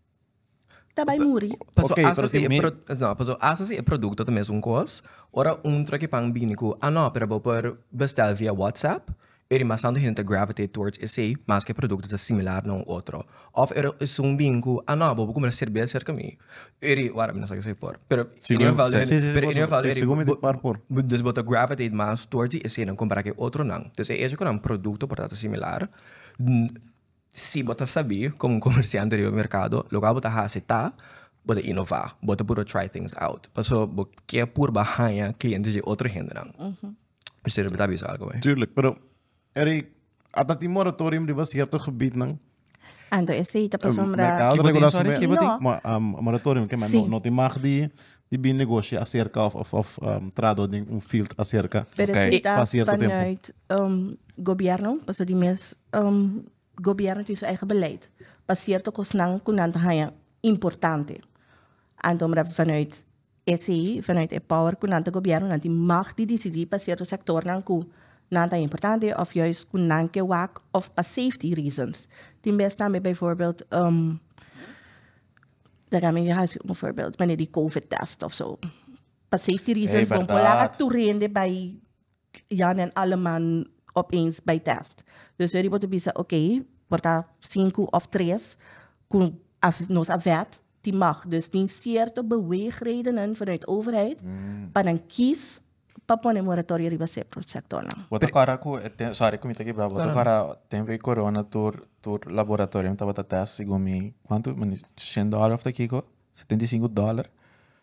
ta bay muri. Paso Ok, asa pero si si e mi- pro, no, paso asa si e producto ta mesun cos, ora un traki pan bini cu, ah no, pero bo por bestel via WhatsApp, eri mas tanto hende ta gravitate towards esey, mas cu e producto ta similar na un otro. Of er esun bin cu, ah no, bo por cumpra cerveza cerca mi. Eri, wara, mi no sa ke por. Pero in Segun- ieder geval, sí, sí, sí, pero por in ieder geval, sí, eri, segun mi bo- par por. Dus bo ta gravitate mas towards di eseinan compara cu e otronan. Dus e hecho cu nan producto por ta similar, si bo ta sabi como un comerciante riba mercado, locual bo ta haci ta, bo ta innova, bo ta puro try things out. Paso bo ke purba haña cliente di otro hendenan. Pues bo ta bisa algo, eh. Tuurlijk, pero eri, ata tin moratorium riba cierto gebiednan. Anto esei ta pasobra. Mercado Kibo tin, regula sorry, su kibo tin? No. Ma, moratorium, ke men Sí. no, no tin mag di di bin negoshi acerca of of of trado den un field acerca. Pero Ok. esei ta Pa cierto tempo. vanuit gobierno, pasobra di mes gobierno tin su eigen beleid. Pa cierto cosnan cu nan ta haña importante. Anto mira vanuit Esei, vanuit e power ku nan ta gobièrnu, nan tin mag di disidí pa sierto sektornan ku nan ta importante òf juist ku nan ke wak òf pa safety reasons. Tin bes tambe bijvoorbeeld, laga mi hasi un voorbeeld, manera di covid test òf so. Pa safety reasons Hey, bon por laga bèrdat. tur hende bai Jan en alleman opeens bai test. Dus jullie bo ta bisa oké, por ta sinku òf tres ku nos a vet tin mag. Dus tin cierto beweegredenen vanuit overheid pa nan kies pa pone moratorio riba cierto sectornan. Bo ta kòrda ku e tem, sorry ku mi ta kibra, bo ta kòrda tempu di corona tur tur laboratorium tabata test segun mi kuantu mani shen dòler of ta kiko? 75 dòler.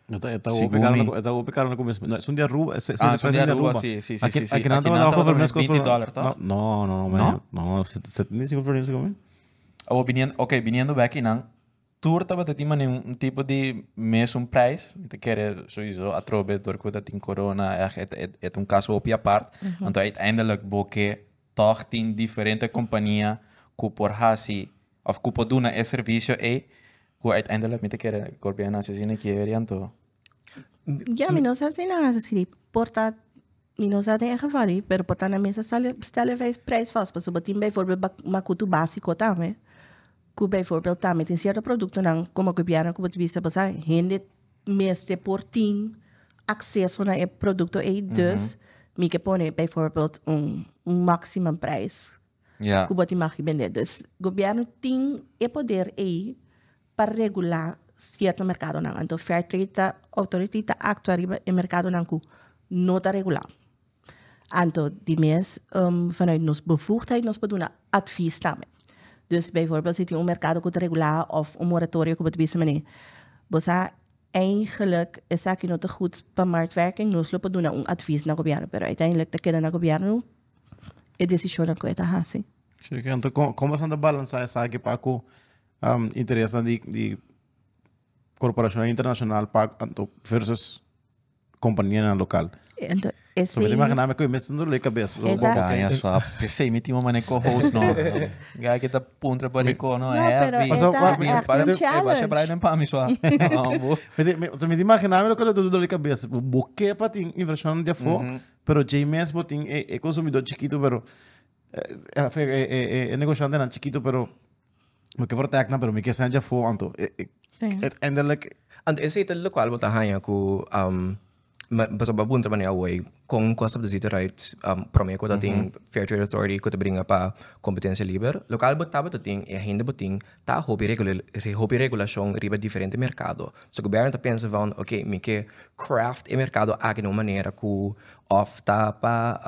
Eta eta Segun hopi caro mi. na eta hopi caro na começo. No, son di Aruba, son Ah, di son di di Aruba, Aruba. sí, sí, sí, Aki sí, sí. aki nan Aki tabata nan over tabata mes 20 dòler, toch? No, no, no, No? no, 75 florin segun mi. Awor biniendo, ok, biniendo bek einan, Tur tabata tin manera un tipo di mesun prijs. Mi ta kere sowieso atrobe door ku ta tin corona echt et et et un caso hopi apart. Anto uiteindelijk bo ke tog tin diferente compania ku por hasi of ku por duna e servicio ei ku uiteindelijk mi ta kere gobierno hasi asina kier anto. Ja, mi no sa si nan hasi asina. Por ta, mi no sa den e geval ei, pero por ta nan mester stellen prijs vast. Pasobra bo tin bijvoorbeeld makutu basico tambe. Ku bijvoorbeeld tambe tin sierto produktonan komo gobièrnu ku bo ta bisa bo sa hende mester por tin akseso na e produkto ei dus mi ke pone bijvoorbeeld un maximum prijs ku bo tin mag di bende. Dus gobièrnu tin e poder ei pa regulá sierto merkadonan. Anto Fair Trade ta Authority ta aktua riba e merkadonan ku no ta regulá. Anto di mes vanuit nos bevoegdheid nos por duna advies tambe. Dus bijvoorbeeld si tin un merkado ku ta regulá òf un moratorio ku bo ta bisa manera bo sa eigenlijk esaki no ta goed pa marktwerking, nos lo por duna un advies na gobièrnu, pero uiteindelijk ta keda na gobièrnu e desishonnan ku e ta hasi. Oké, anto kon kon boso ta balansá esaki pa ku interesnan di di korporashonnan internashonal pa anto versus kompanianan lokal? Anto So mi ta esei imaginá mi ku e mes ta dole kabes. E ta- Gaña swap. P'esei mi tin un manera co-host no. Guy ki ta puntra pa rico no No, pero happy. e ta Paso, Mi echt para un e basha challenge. Brian pa mi swap. No, bo. Mi ta imaginá mi loke lo dole kabes. Bo ke pa tin invershon di afó. Pero djei mes bo tin e e consumidor chikito pero eh e e e negociantenan chikito pero mi ke protect nan pero mi ke send afo anto e e uiteindelijk. Anto esei ta lokual bo ta haña ku pasobra bo a puntra manera awor kon kos ta zit eruit prome ku ta tin Fair Trade Authority ku ta bringa pa kompetensia liber lokal bo tabata tin i ainda bo tin ta hopi hopi regulashon riba diferente merkado. So gobierno ta pensa van oke mi ke craft e merkado aki na un manera ku òf ta pa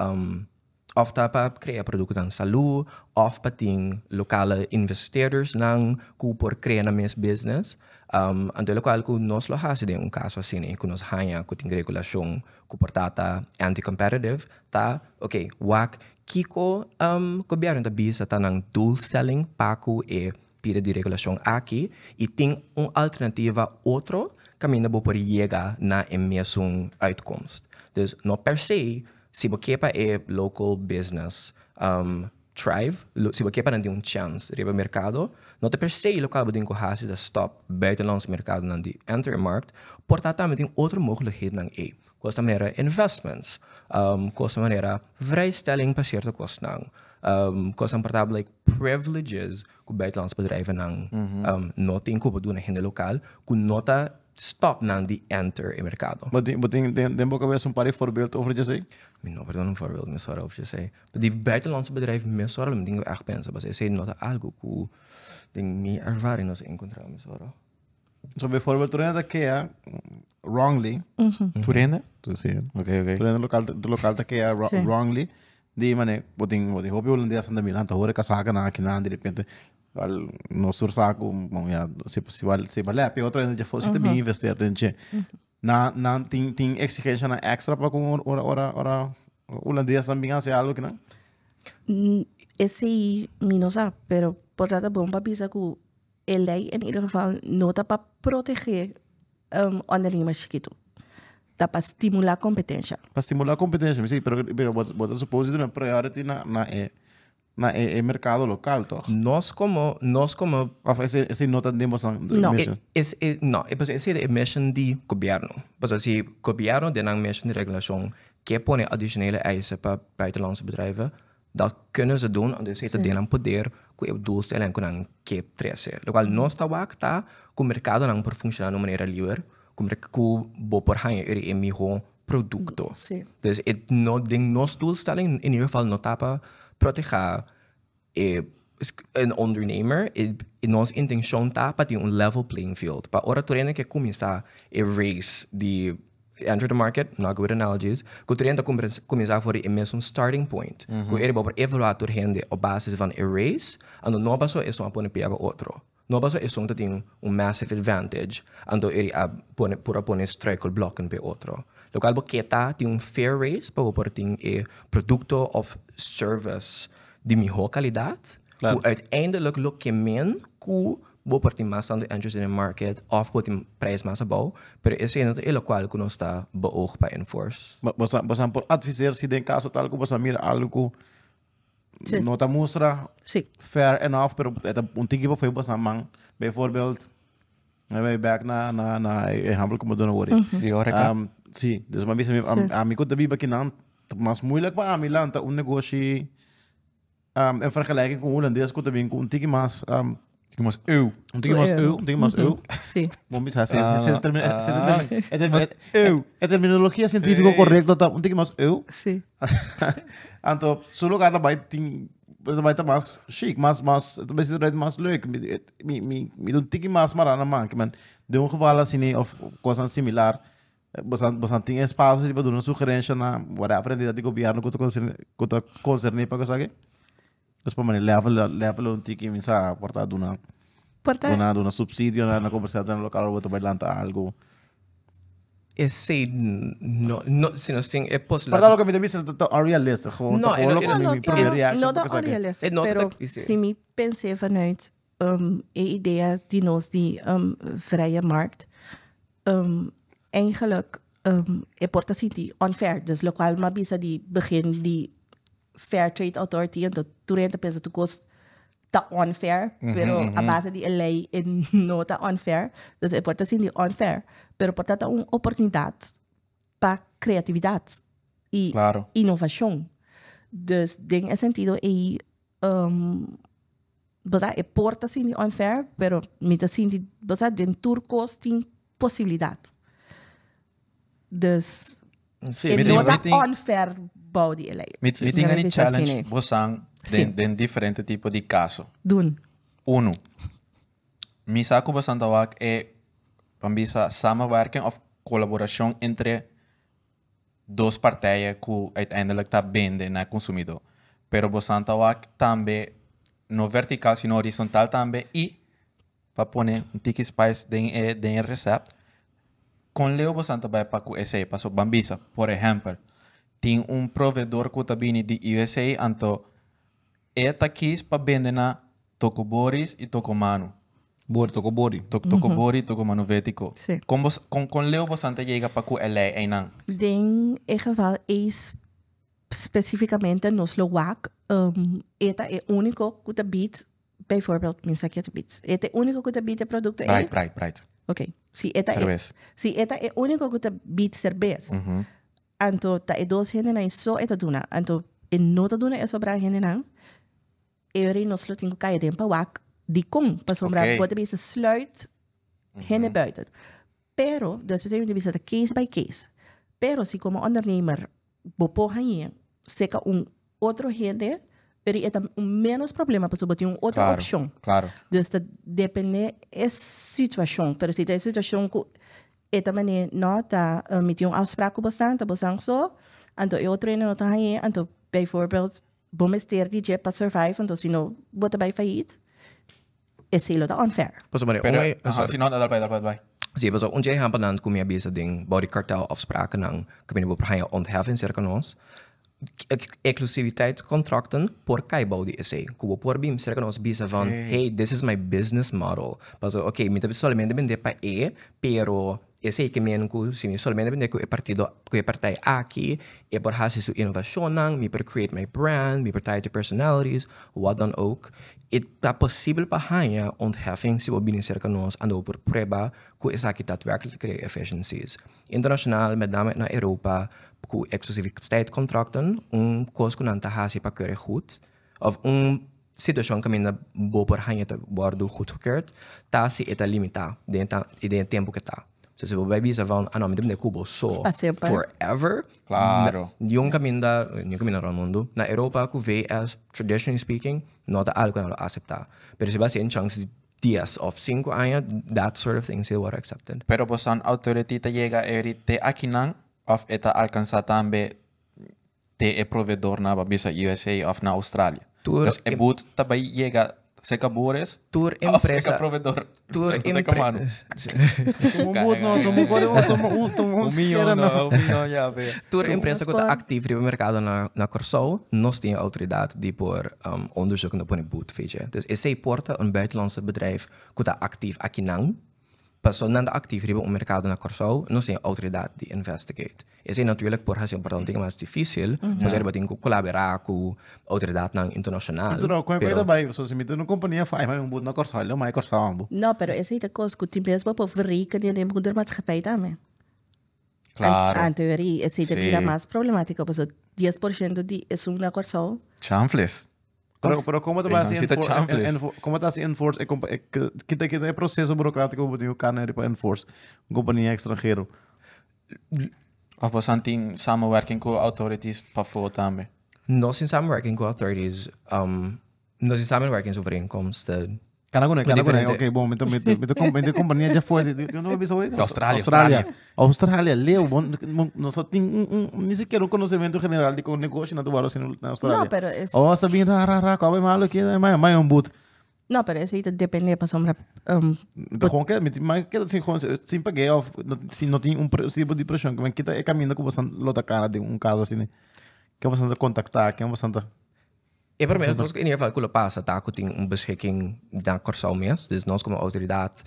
òf ta pa krea produktonan salú òf pa tin lokale investeerdersnan ku por krea nan mes business. Anto e lokual ku nos lo hasi den un kaso asina ku nos haña ku tin regulashon ku por ta ta anti-competitive ta oke wak Kiko gobièrnu ta bisa ta nan doelstelling pa ku e pida di regulashon aki i tin un alternativa otro kaminda bo por yega na e mesun uitkomst. Dus no per se si bo ke pa e local business thrive, si bo ke pa nan tin un chèns riba merkado, no ta per se lokual bo tin ku hasi ta stòp buitenlandse merkadonan di enter e markt, por ta tambe tin otro mogelijkhedennan ei. Kos ta manera investments, kos ta manera vrijstelling pa sierto kosnan, kosnan por ta like privileges ku buitenlandse bedrijvennan no tin ku por duna hende lokal ku no ta stop nan di enter e merkado. Bo tin bo tin den bo kabes un par di voorbeeld over djesei? Mi no por duna un voorbeeld mesora over djesei. Pa di buitenlandse bedrijf mesora lo mi tin ku ègt pensa pasobra esei no ta algu ku den mi ervaring nos a enkontra mesora. So bijvoorbeeld tur hende ta kea wrongly. Tur hende? Tu sí. Ok, ok. Tur hende lokaal lokaal ta kea wrongly. Di mane bo tin bo tin hopi holandes nan ta mira nan ta hore kasaka nan aki nan di repente al nos tur sa ku bon ya si si bal si bal happy otro hende dje for si ta bin investeer den dje. Nan nan tin tin exigencianan extra pa ku ora ora ora holandes nan bin hasi algo kinan? Esei mi no sa pero por ta ta bon pa bisa ku E lei in ieder geval no ta pa protegé ondernemers chikitu. Ta pa stimulá kompetensha. Pa stimulá kompetensha, mi si, pero pero bo bo ta supose duna priority na na e na e e merkado lokal tòg? Nos komo nos komo Òf esei esei no ta den boso No. mission? Es e no, e pasobra esei ta e mission di gobièrnu. Pasobra si gobièrnu den nan mission di regulashon ke pone adishonele eisen pa buitenlandse bedrijven, Dat kunnen ze doen, omdat esei ta den nan poder ku e doelstelling ku nan ke trese. Lokual nos ta wak ta ku merkadonan por funshoná na un manera liber, ku ku bo por haña eri e mihó produkto. Dus e no den nos doelstelling in ieder geval no ta pa protehá e een ondernemer. E nos intenshon ta pa tin un level playing field. Pa ora tur hende ke kuminsá e race di Enter the market, not good with analogies, ku tur hende ta kuminsá for di e mesun starting point. Ku eri bo por evaluá tur hende op basis van e race, anto no pasobra esun a pone pia pa otro. No pasobra esun ta tin un massive advantage, anto eri a pone por a pone struikelblokken pa e otro. Lokual bo ke ta tin un fair race pa bo por tin e produkto òf service di mihó kalidat, ku uiteindelijk lo ke men ku Bo por tin mas tantu entries den e market of bo tin prijs mas abou, pero esei no ta e lokual ku nos ta beoog pa enforce. Boso boso por adviseer si den kaso tal ku boso a mira algu ku Sí. no ta mustra Sí. fair enough, pero e ta un tiki pa fo'i boso man. Bijvoorbeeld, mi bai bek na na na e ehempel ku bo duna wor ei. Di horeca? Sí, dus mi a bisa mi Sí. ami ku ta biba akinan ta mas moeilijk pa ami lanta un negoshi En vergelijking ku hulandes ku ta bin ku un tiki mas Tiki mas eu. Un tiki mas eu, un tiki mas eu. Sí. Bon bisa, se se Mas eu. E terminologia científico correcto ta un tiki mas eu. Sí. Anto, su lugar ta bai tin ta bai ta mas chic, mas mas ta bai ser mas leuk. Mi mi mi un tiki mas mará na man, men den un geval asina of cosnan similar Bosan bosan tin espacio si pa duna sugerencia na whatever entidad di gobierno cu ta concerni cu ta concerni pa esaki? Dus pa mane level level un tiki mi sa por ta duna Por ta duna duna subsidio na na comerciantenan local ora bo ta bai lanta algo. Esey no no si nos tin e Por posibilidad. ta loke mi ta bisa ta ta unrealistic gewoon No, ta gewoon e no- loke e mi No, mi no, primer no, reaction no pa ta esaki. unrealistic, E no ta pero ta- sí. si mi pens'é vanuit e idea di nos di vrije markt, eigenlijk e por ta sinti unfair. Dus locual mi a bisa di begin di Fair Trade Authority, anto tur hende ta pensa tur cos ta unfair, pero a base di e ley e no ta unfair. Dus e por ta sinti unfair, pero por ta ta un oportunidad pa creatividad. I inovashon. Dus den e sentido ei bo sa e por ta sinti unfair, pero mi ta sinti bo sa den tur kos tin posibilidat. Dus e no ta unfair bou di e lei. Mi tin gana di challenge bosan den diferente tipo di kaso. Dun. Uno, mi sa ku bosan ta wak e pa bisa samenwerking of kolaborashon entre dos partijen ku uiteindelijk ta bende na e konsumidó. Pero bosan ta wak tambe no vertikal sino horizontal tambe i pa pone un tiki spice den e den e recept. Kon leu bosan ta bai pa ku esei? Pasobra ban bisa, por ehèmpel, tin un proveedor ku ta bini di USA anto E ta kis pa bende na Tokoboris i Tokomanu. Bori, Tokobori. Tokobori i Tokomanu Vetico. Sí. Kon bos, kon, kon leu bosan ta yega pa ku e lei einan? Den e geval ei spesífikamente nos lo wak, e ta e úniko ku ta bid, bijvoorbeeld, mi sa ke ta bid, e ta e úniko ku ta bid e produkto ei. Bright, bright, bright. Oké. Si e ta e, Serbes. si e ta e úniko ku ta bid serbes, Anto ta e dos hendenan ei so e ta duna. Anto e no ta duna e sobrá hendenan. E ora ei nos lo tin ku kai aden pa wak dikon. Pasobra Oké. bo ta bisa sluit hende buiten. Pero, despues ei mi ta bisa ta case by case. Pero si komo ondernemer bo por hañ'é seka un otro hende, ora ei e ta un menos problema pasobra bo tin un otro Claro, opshon. claro. Dus ta depende e situashon. Pero si ta e situashon ku E ta manera, no, ta mi tin un afspraak ku bosan, ta bosan so, anto e otro hende no ta hañ'é, anto bijvoorbeeld bo mester di dje pa survive, anto si no bo ta bai failliet, esei lo ta unfair. Pasobra manera, Pero, un e, aha, sorry. si no, dal bai, dal bai, dal bai. Sí, pasobra un dje ehèmpelnan ku mi a bisa den bou di kartel afsprakennan ku mi bo por haña ontheffing serka nos, Exclusiviteitscontracten por kai bou di esei. Ku bo por bin serka nos bisa van, hey, this is my business model. Pasobra, ok, mi ta solamente bende pa e, pero esei ke men ku si mi solamente bende ku e partido, ku e partij aki, e por hasi su inovashonnan, mi por create my brand, mi por tie to personalities, wat dan ook. E ta posibel pa haña ontheffing si bo bini serka nos anto bo por prueba ku esaki daadwerkelijk ta krea efficiencies. Internashonal, met name na Europa, ku exclusiviteitscontracten, un kos ku nan ta hasi pa keur e goed, òf un situashon kaminda bo por haña ta wòrdu goedgekeurd, ta si e ta limitá den e den e tempu ku e ta. So si bo bai bisa van, ah no, mi ta bini ku bo so Pa semper. forever, Claro. niun kaminda, niun kaminda rònt mundu, na Europa ku VS, traditionally speaking, no ta algu ku nan lo aseptá. Pero si bo hasi un chance di dies of sinku aña, that sort of thing si wòrdu accepted. Pero bosan authority ta yega eri te akinan of e ta alcansa tambe te e proveedor na bisa USA of na Australia? Tur Dus e boot ta bay yega seca bores Tur of seca empresa proveedor. Tur Seca mano. Un boot no, tuma un tuma un tuma un Un siquiera millon, no. no, un millon ya ve. Tur empresa ku ta Por. aktief riba merkado na na Kòrsou, nos tin e outoridat di por onderzoek en pone boet, weet je. Dus esei por ta un buitenlandse bedrijf ku ta aktief akinan, pasobra nan ta aktief riba un merkado na Kòrsou, nos tin e outoridat di investigate. Esei natuurlijk por hasi un parti un tiki mas difísil, pasobra bo tin ku kolaborá ku outoridatnan internashonal. Pero kon pero ta bai, so si mi tin un kompania fai mai un boet na Kòrsou, lo mai Kòrsou ambo. No, pero esei ta kos ku tin bes bo por verrekenen den moedermaatschappij tambe. Claro. En teorie, esei ta Sí. bira mas problemátiko, pasobra 10% di esun na Kòrsou. Chanfles. Pero, pero como te Ei, vas nan sita chanfles. como te enforce, kita kita e proceso burocrático bo tin ku pa enforce un kompania extranhero. Of bosan tin samenwerking ku authorities pafó tambe. Nos tin samenwerking ku authorities, nos tin samenwerkingsovereenkomsten. Kana kuné, kana kuné. Diferente. Ok, bom, mi ta mi ta mi ta mi ta kompania dja foi. Di unda bo bisa hoy? Australia, Australia. Australia, leu, bon, nos no tin un, un, ni sikiera un konosementu general di kon negoshi nan ta wòrdu hasi na Australia. No, pero es- Oh, sa bin ra ra ra, kòbe malo aki, mai mai un but. No, pero esei ta depende pasobra Mi ta gewoon keda, mi tin mai keda sin gewoon sin pag'é of no, si no tin un tipo di preshon, ke men kita e kaminda ku boso lo ta kana den un kaso asina. Ken boso ta kontaktá, ken boso ta E promé kos ku in ieder geval ku lo pasa ta ku tin un beschikking na Kòrsou mes. Dus nos komo outoridat,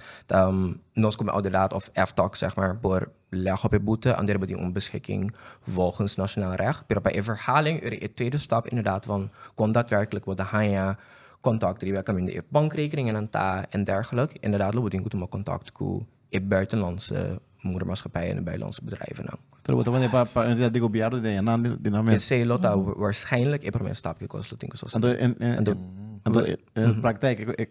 nos komo outoridat of FTOC zeg maar, por leg op e boete, anto bo tin un beschikking volgens nationaal recht. Pero pa e verhaling uri e tweede stap inderdaad van kon daadwerkelijk bo ta haña kontakt riba kaminda e bankrekeningennan ta en dergelijk. Inderdaad lo bo tin ku tuma kontakt ku e buitenlandse. moedermaatschappij en de buitenlandse bedrijven. Nou. Pero bo ta pone pa pa entidat di gobièrnu den nan di nan mes. Esei lo ta waarschijnlijk e promé stap ku kos lo tin ku Anto sosodé. en en Anto anto en praktijk e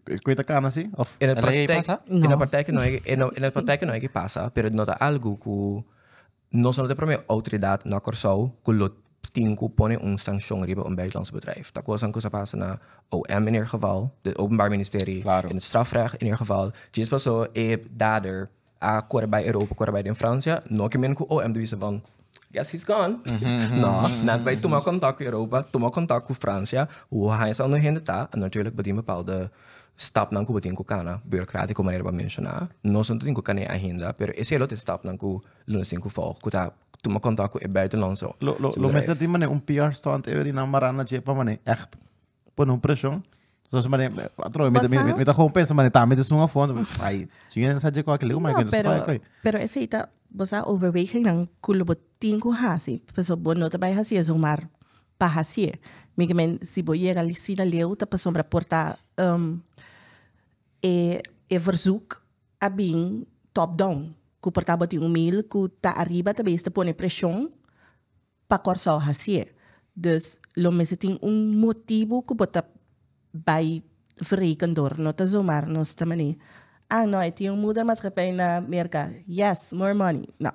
e koe ta kana si of? in de El ei praktijk, pasa? in de No. praktijk no e in de praktijk no e pasa, pero no ta algu ku nos no ta e promé outoridat na Kòrsou ku lo tin ku pone un sanshon riba un buitenlands bedrijf. Ta kosan ku sa pasa na OM in ieder geval, de Openbaar Ministerie, Claro. in het strafrecht in ieder geval. Djis pasó e dader a kore bai Europa, kore bai den Fransia, no ke men ku OM ta bisa van, guess he's gone. No, nan ta bai tuma kontak ku Europa, tuma kontak ku Fransia, hoe hij sa no hende ta, en natuurlijk bo tin bepaalde stapnan ku bo tin ku kana, burocratico manera bo a menshoná. Nos no tin ku kan'é ainda, pero esei lo ta e stapnan ku lo nos tin ku volg, ku ta tuma kontak ku e buitenlandse Lo lo lo bedrijf. mester tin manera un PR stunt e nan mará na dje pa manera echt pone un preshon. Zoals manera atrobe mi ta mi mi ta gewoon pensa manera tambe ta esun afo ai si mi sa dje ku akí No, pero pero esei ta bo sa overwegingnan ku lo bo tin ku hasi, pasobra bo no ta bai hasié zomaar pa hasié. Mi ke men si bo yega asina leu ta pasobra por ta e e verzoek a bin top down, ku por ta bo tin un mail ku ta ariba ta bes ta pone preshon pa Kòrsou hasié. Dus lo mester tin un motibu ku bo ta bai verreken door, no ta zomaar nos ta mane, ah no e tin un moedermaatschappij na Merka, yes, more money. No,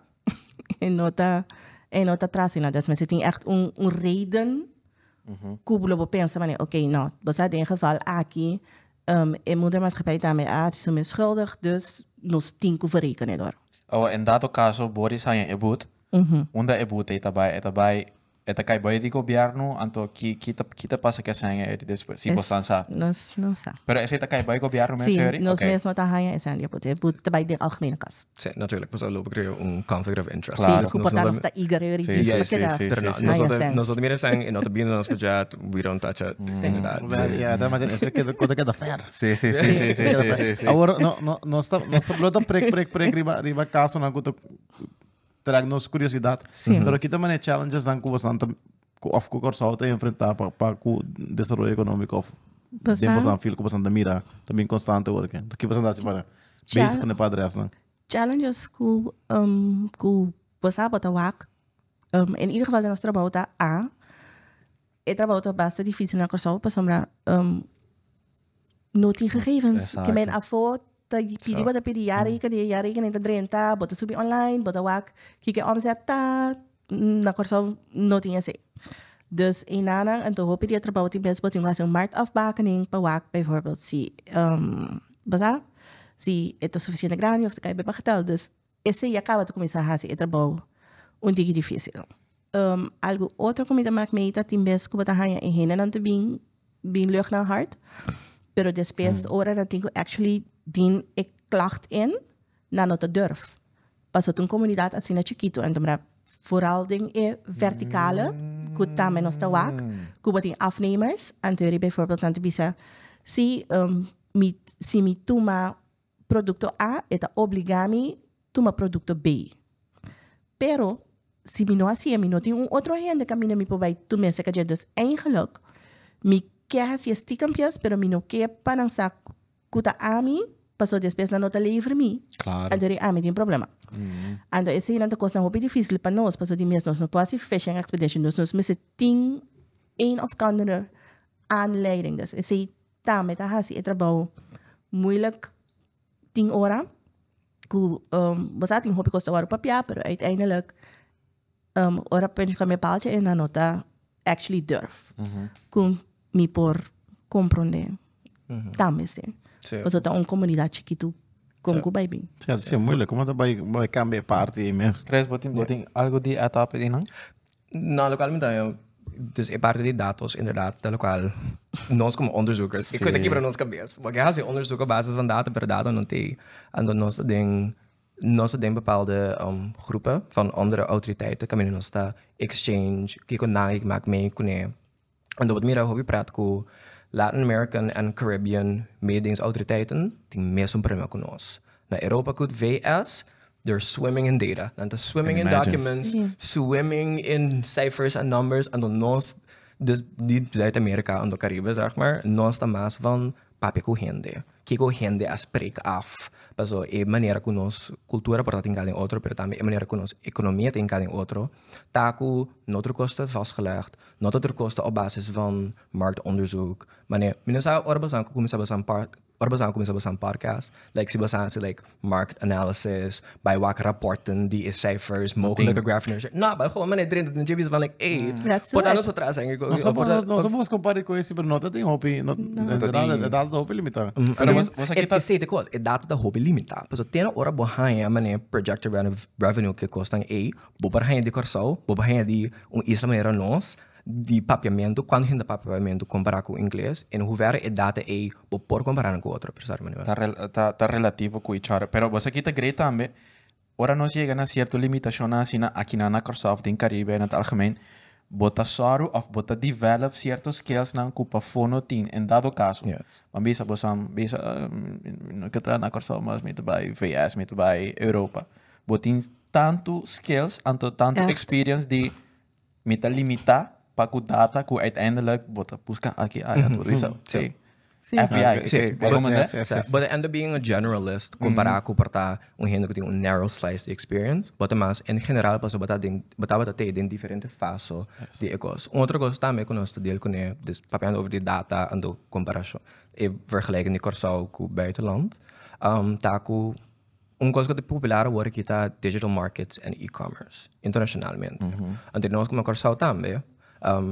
e no ta e no ta tras asina. Dus mester tin ègt un un reden ku lo bo pensa mane, oké no, bo sa den e geval aki e moedermaatschappij tambe a hasi su mes schuldig, dus nos tin ku verrekenen door. Awa, en dado caso Boris haña e boet, unda e boet ei ta bai? E ta bai, e ta kai bai di gobierno, anto ki ki ta ki ta pasa ku e haña eri despues? Si bo san sa. Nos no sa. Pero esei ta kai bai gobierno mes Sí, eri? nos Oké. mes no ta haña esei di e boet. E boet ta bai den algemene kas. Sí, natuurlijk, pasobra lo bo krea un conflict of interest. Claro. Sí, ku Nos por ta no nos ta eager eri Sí, djis sí, pa sí, keda sí, Pero no, sí, nos haña no ta, sèn. nos no ta mira esei i no ta bini na nos budget, we don't touch it. Inderdaad. Sí. Ja, ta maar e keda keda keda ver. Sí, sí, sí, sí, sí, sí, sí, sí. Awor no no nos ta nos ta lo ta prek prek prek riba riba kasonan ku ta trek nos kuriosidat. Sí. Pero kita manera challenges nan ku bosan ta ku of ku Kòrsou ta enfrentá pa pa ku desaroyo ekonómiko of Bosan- den bosan field ku bosan ta mira ta bin konstante awor ke. Ki bosan ta hasi para Chal- bezig ku e pa adres nan? Challenges ku um, ku bosa bo ta wak um, in ieder geval den nos trabou ta A, e trabou ta basta difícil na Kòrsou pasobra um, no tin gegevens. Exacto. Ke men afó ta pidi bo ta pidi jaarrekening, jaarrekening ta drenta, bo ta subi online, bo ta wak kiko e omzet ta, na Kòrsou no tin esei. Dus enanan, en hopi di e trabou tin bes bo tin ku hasi un marktafbakening pa wak bijvoorbeeld si um, bo sa si e ta sufisiente grandi of ta kai bij getal. Dus esei ya kaba ta kuminsá hasi e trabou un tiki difísil. Um, algu otro ku mi ta mak mee ta tin bes ku bo ta haña e hendenan ta bin bin lucht na hart, pero despues ora nan tin ku actually dien e klacht in, nan no ta durf. Pasobra ta un komunidat asina chikitu en ta vooral den e verticale ku tambe nos ta wak, ku bo tin afnemers, anto eri bijvoorbeeld nan ta bisa, si um, mi, si mi tuma produkto A, e ta obliga mi tuma produkto B. Pero, si mi no hasié, mi no tin un otro hende kaminda mi por bai tuma esaki dje. Dus eigenlijk, mi ke hasi e stiekempjes, pero mi no ke pa nan sa ku ta ami, pasobra despues nan no ta lever mi. Claro. Anto ri ami tin problema. Anto eseinan ta kosnan hopi difícil pa nos, pasobra di mes nos no por hasi fishing expedition, dus nos mester tin een of andere aanleiding. Dus esei tambe ta hasi e trabou moeilijk tin ora ku bo sa tin hopi kos ta wòrdu papiá, pero uiteindelijk ora puntje kwam e paaltje en nan no ta actually durf ku mi por komprondé tambe si. Pasobra ta un komunidat chikitu kon ku bai bin. Sí, sí, moeilijk. Como ta bai bai cambia e parti ei mes? Chris, bo tin bo tin algo di add up einan? No, locual mi ta Dus e parte di datos, inderdaad, ta locual nos como onderzoekers, ik weet ta kibra nos cabes. Porque haci onderzoek op basis van data, pero data no t'ei. Anto nos ta den, nos ta den bepaalde groepen van andere autoriteiten, caminda nos ta exchange kiko nan ik maak mee kuné. Anto bo ta mira hopi praat ku Latin American en Caribbean mededingingsautoriteiten tin mesun problema ku nos. Na Europa ku VS, they're swimming in data. Nan ta swimming in documents, swimming in cijfers en numbers. Anto nos, dus di Zuid-Amerika anto Caribe, zeg maar, nos ta mas van papia ku hende. Kiko hende a spreek af. Paso e manera ku nos kultura por ta tin den otro, pero tambe e manera ku nos ekonomia tin den otro, ta ku no tur kos ta vastgelegd, no tur kos ta op basis van marktonderzoek. Mane, mi no sa ora boso kuminsá boso ora boso kuminsá boso podcast, like si boso hasi like market analysis, bai wak rapporten di e cijfers, mogelijke revenue. No, maar gewoon mane drin, dan je van like, hey, That's por it. nos patras eigenlijk. Nos nos somos compare com esse, pero no te hopi, no, é dado hopi limitado. Pero você aqui E tá sei de coisa, e data da hopi limita. Paso tem ora bo hanya mane projected revenue que costan e, bo para hanya de Corsou, bo para hanya de um isla maneira nós, de papiamento, quando gente papiamento comparar com inglês, em hoeverre e data e bo por comparar com outro, precisar maneira. Tá relativo com each other. Pero você aqui tá great também. Ora nos chega na certa limitação assim aqui na Microsoft in Caribe in het algemeen. Bota soru of bota develop ciertos skills na culpa fono tin en dado caso. Maar bisa bosam bisa no que tra na Microsoft mas met bij VS met bij Europa. Botin tanto skills anto tanto experience die met limita pa ku data ku uiteindelijk bota busca aqui ah ja, bisa. Sí. FBI. Sí, Waarom yes, hè? yes, yes, yes. But end up being a generalist, comparado com portar um gente que tem um narrow slice de experience, bota mais em geral passou botar den botar botar ter em diferente fase de ecos. Outra coisa também que nós deal com é dus papiando over de data en de comparatie. E vergelijken de Curaçao com o buitenland. Tá com um coisa que é popular agora que tá digital markets and e-commerce internacionalmente. Então nós como Curaçao também,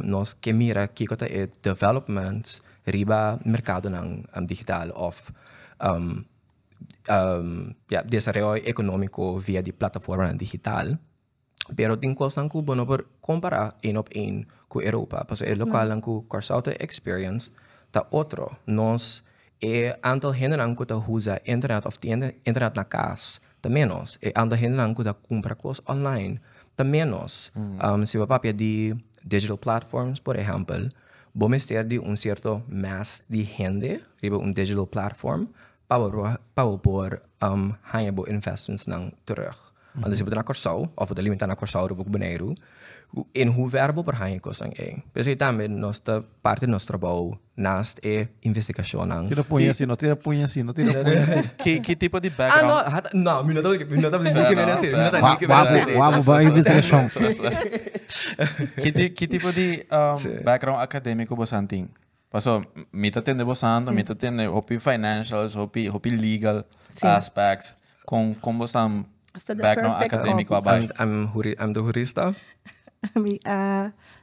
nós que mira que que é developments riba mercado ng digital of ja, desaroyo econômico via di plataforma ng digital. Pero tin cosas ku bono por compara één op één ku Europa. Paso e local ang ku Curaçao ta experience ta otro. Nos e aantal gente ku ta usa internet of die internet na cas ta menos. E aantal gente ku ta compra cos online ta menos. Si papia di digital platforms, por ehempel, bo mester di un cierto mass di hende, riba un digital platform, pa pa por hanya bo investments nang terug. Want als je naar Curaçao, of de limita naar Curaçao of ook Boneiru, in hoeverre bo por hanya kostan e. Dus tambe nosta parte do nosso trabalho naast e investigação nang. Tira punha assim, não tira punha assim, não tira punha assim. Que tipo de Ah, background? no, no, mi no mi no ni que ver assim, mi no ni que ver assim. Wabo ba investigação. Que tipo de background acadêmico você tem? Paso, mi ta tende você ando, mi ta tende hopi financials, hopi legal aspects. Com você Hasta the background perfect acadêmico combo. abaixo. I'm de jurista. Mi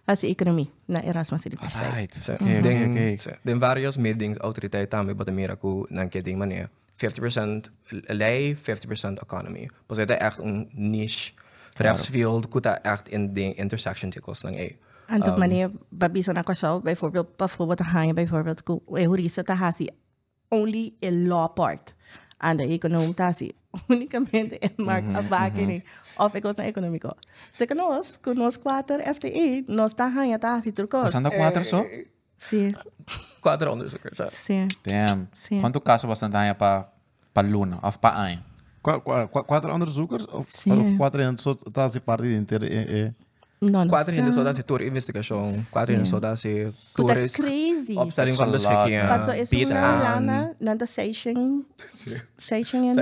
hasi economie na Erasmus Universiteit. Right. So, Ok. So, den varios mededingsautoriteit tambe bota mira ku nan ke ding manier 50% lei, 50% economy. Pas het echt een niche rechtsfield ku ta echt in de intersection te kost lang e. En op manier, babisa na Curaçao, bijvoorbeeld, bijvoorbeeld hanya bijvoorbeeld, ku e jurista ta hasi only a law part. En de econoom ta hasi unicamente in marktafbakening. Of ik was na economico. Zeker nos, ku nos 4 FTE, nos ta hanya ta hasi turcos. Você anda quatro só? Sim, Quatro onderzoekers. Hè. sim. Damn. Sim. Quanto caso você anda pa pa luna of pa ano? Quatro onderzoekers of, Sim. of quatro gente só tá se parte de inter e No, nos Quatro gente ta- só da setor investigação, quatro gente só da se Ku ta tourist. crazy. Opstelling van That's a lot, beschikkingen. Paso is bied una aan. lana, nanda station, station in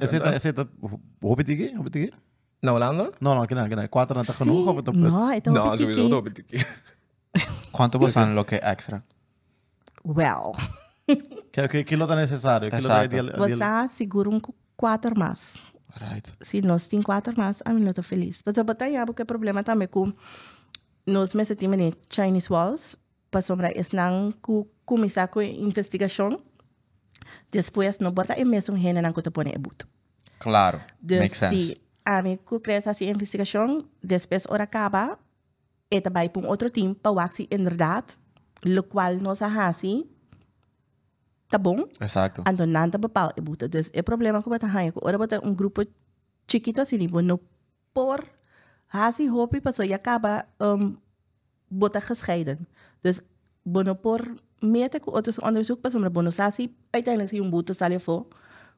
Esse tá esse tá hopi tiki, hopi tiki? Na Holanda? Não, não, que não, que não. Quatro não tá genoeg of het No, het No, hopi sowieso tiki. dat weet ik. Quanto você anda lo que extra? Well, Que que lo tá necessário, que lo tá Exato. ideal. você seguro um quatro mais. Right. Se nós tem quatro mais, a mim não tô feliz. Mas eu botei porque o problema também com nós mesmo temos Chinese walls, para sombra es não ku começar com investigação. Depois não bota e mesmo gente não que te põe e boot. Claro. Dus Makes sense. si a mim ku cresce essa investigação, depois ora acaba, e também para um outro time para o se inderdaad, lo qual nós hasi, tá bom? Exato. Anto nada bepaal e boete. Dus het probleem ku bota hanya, ora bota um grupo chiquito assim, bo no por hasi hopi paso je acaba bota gescheiden. Dus bo no por mete ku outros onderzoek paso maar bo no sasi uiteindelijk si um boete sale voor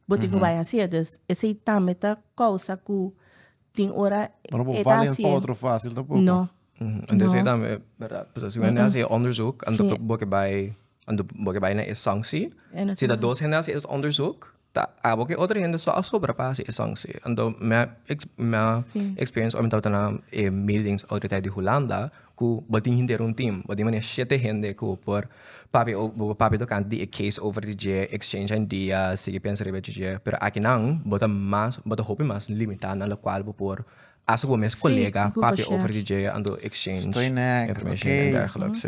bota ku vai assim. Dus esse também ta causa ku tin ora Maar não e vale tá para outro fácil tampouco. No. En dus dan, verdad. Dus als je als je onderzoek en Sim. de boek bij en de boek bijna is sanctie. En Zie dat doos hen is onderzoek. Ta abo ke otro hende so a sobra pa hasi e sanctie. Anto mi a mi a experience ora mi tabata na e mededingingsautoriteit di Hulanda ku bo tin henter un team, bo tin manera shete hende ku por papia bo por papia tokante di e case over di dje, exchange idea, sigui pensa riba dje, pero akinan bo ta mas bo ta hopi mas limitá na lokual bo por hasta ku bo mes kolega papia over di dje anto exchange information en dergelijks.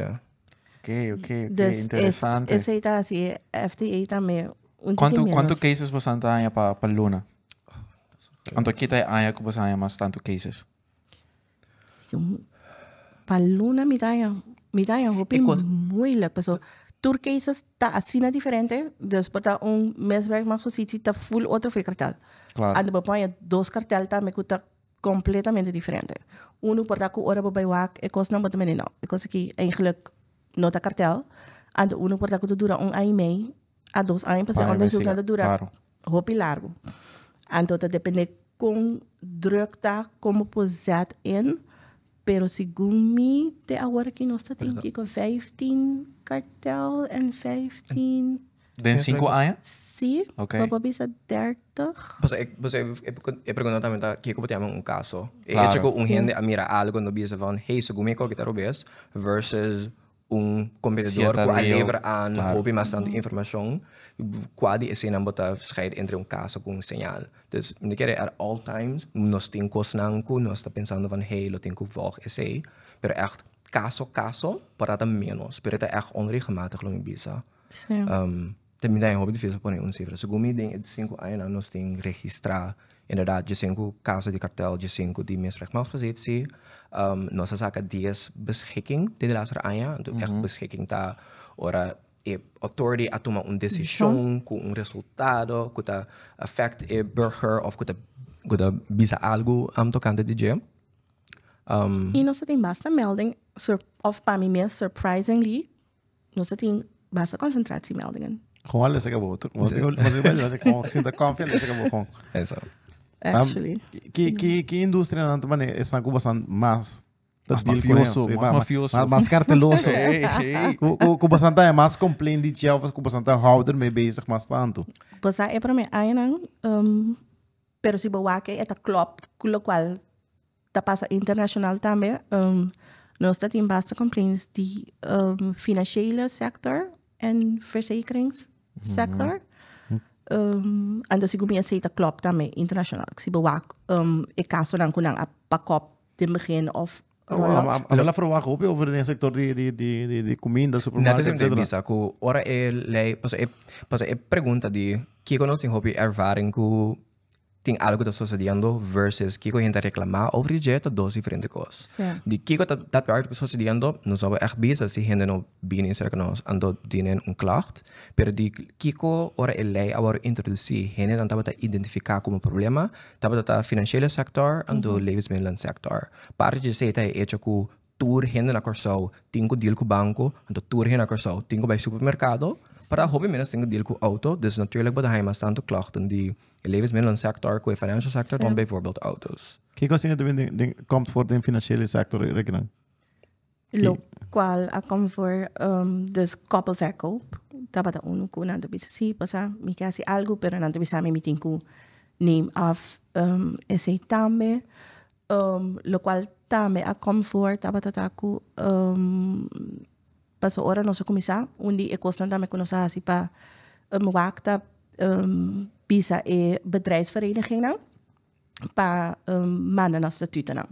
Oké, oké, oké, Dus interesante. Es, esei ta hasi FDA tambe un tiki Kuantu, kuantu menos. cases boso ta haña pa, pa luna? Anto kita e aña ku boso haña mas tantu cases? Pa luna mi ta haña, mi ta haña hopi moeilijk. Paso tur cases ta asina diferente. Dus por ta un misbruik machtspositie ta full otro voor kartel. Claro. Anto bo por haña dos kartel tambe ku ta completamente diferente. Uno por ta cu ora bo bay wak e cosnan bo ta mende no, e cos aki eigenlijk no ta cartel. Anto uno por ta cu ta dura un aña y mei a dos aña pasobra Pa onderzoeknan investiga, ta dura claro. hopi largo. Anto ta depende con druk ta, con bo por zet in, pero segun mi te awor aki nos ta tin kiko 15 cartel en 15. Den 5 aña? Sí, Ok. bo por bisa 30. Pasobra e, pasobra e, e pregunta tambe ta kiko bo ta yama un kaso. E Claro. hecho ku un hende a mira algo no bisa van, hey, segun mi koki ta robes, versus un kompetidor Si e ta ku a real, lever aan claro. hopi mas tantu informashon, kua di eseinan bo ta scheid entre un kaso ku un señal. Dus mi ta kere at all times nos tin kosnan ku nos ta pensando van, hey, lo tin ku volg esei, pero ègt kaso kaso por ta ta ménos, pero e ta ègt onregelmatig lo mi bisa. Sí. Um, te mi ta hopi difícil pone un cifra. Segun mi den e 5 añanan nos tin registrá inderdaad 15 caso di kartel, 15 di misbruik machtspositie. Um, nos a saca 10 beschikking den de laatste aña. Anto echt beschikking ta ora e authority a tuma un decisión ku un resultado ku ta affect e burger of ku ta ku ta bisa algo um, tocante di dje. Um, I nos tin basta melding, sur of pa mi mes, surprisingly, Nos ta tin basta concentratiemeldingen. Gewoon lesa ka bo. Gewoon sinta confia lesa ka bo gewoon. Eso. Actually. Ki ki ki industria nan ta mane esnan ku basan mas ta Mas deal ku mafioso, hen, sí, mas mafioso. Mas, mas karteloso. Hey, hey. Ku ku ku basan ta mas complain di tjel ku basan ta houder mee bezig mas tanto. Pues a e prome añanan, um, pero si bo wak e ta klop ku lokual ta pasa internacional tambe. Um, nos ta tin basta complaints di um, financiële sector en verzekeringssector. Um, anto sigur mi esei ta klop tambe internacional. Si bo wak um, e kasonan ku nan a pak op den begin of roll up. A la verwacht hopi over den sector di di di di di comida, Net supermarket, is etcetera. bisa ku ora e lei, paso e paso e pregunta di kiko nos tin hopi ervaring ku tin algo ta sucediendo versus kiko hende ta reclama over di dje ta dos diferente cos. Sí. Di kiko ta daadwerkelijk sucediendo, nos no echt bisa si hende no bini cerca nos anto dienen un klacht, pero di kiko ora e ley a worde introduci, hende nan tabata identifica como problema, tabata ta financiële sector anto levensmiddelen sector. Parte di esey ta e hecho cu tur hende na Kòrsou tin ku deal ku banko, anto tur hende na Kòrsou tin ku bai supermerkado, pero ta hopi menos tin ku deal ku outo, dus natuurlijk bo ta haña mas tantu klachten di e levensmiddelensector ku e financial sector dan bijvoorbeeld auto's. Kiko asina también den, den, komt voor den financiële sector, Rekenan? Lo cual a kom voor um, dus koppelverkoop. Tabata unu ku nan ta bisa sí, pasa mi ke hasi algu, pero nan ta bisa mi mi tin ku neem af um, esei tambe. Um, locual tambe a kom voor tabata ta ku um, paso ora nos a kuminsá, un di e kosnan tambe ku nos a hasi pa um, wak ta um, bisa e bedrijfsverenigingnan pa um, manda nan statutennan.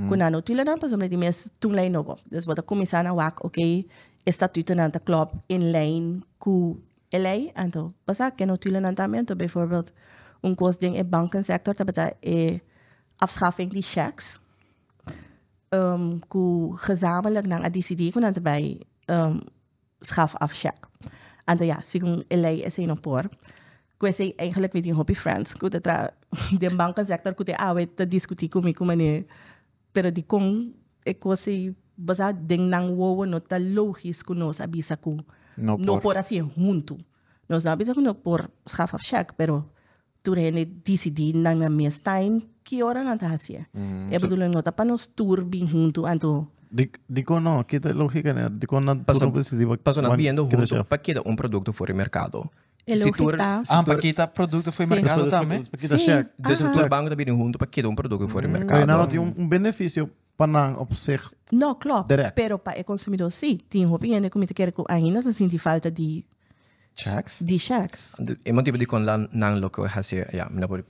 Ku nan notulennan pasobra di mes tun lei nobo. Dus bo ta kuminsá na wak, oké, e statutennan ta klop in lijn ku e lei, anto basa ke notulennan tambe, anto bijvoorbeeld un kos den e bankensector tabata e afschaffing di checks. Um, ku gezamenlijk nan a disidí ku nan ta bai um, schaf af check. Anto ja, segun e lei esei no por. Ku esei eigenlijk mi tin hopi friends ku ta tra den bankensector ku te awe ta diskutí ku mi ku manera pero dikon e kos ei basa den nan wowo no ta logis ku nos a bisa ku No no por. por hasié huntu. Nos no a bisa ku no por schaf af check, pero Tur hende disidí nan na mes time ki ora nan ta hasié. E bedoeling no ta pa nos tur bin huntu anto. Di, dikon no? Ki ta e lógica ne? Dikon nan tur Paso, no por disidí paso nan wan biendo kita huntu chef? pa keda un produkto for e merkado. E Si tur- lógica. Ah, pa kita produkto for di merkado tambe. Pa kita Sí. check. Dus Aha. tur banko ta bini huntu pa kita un produkto for di Pero merkado. nan no tin un benefisio pa nan op zich. No, klopt. Direct. Pero pa e konsumidó sí. Tin hopi hende ku mi ta kere ku ainda ta sinti falta di Checks? di checks. E motibu di kon lan nan lo ke hasi, ja, mi no por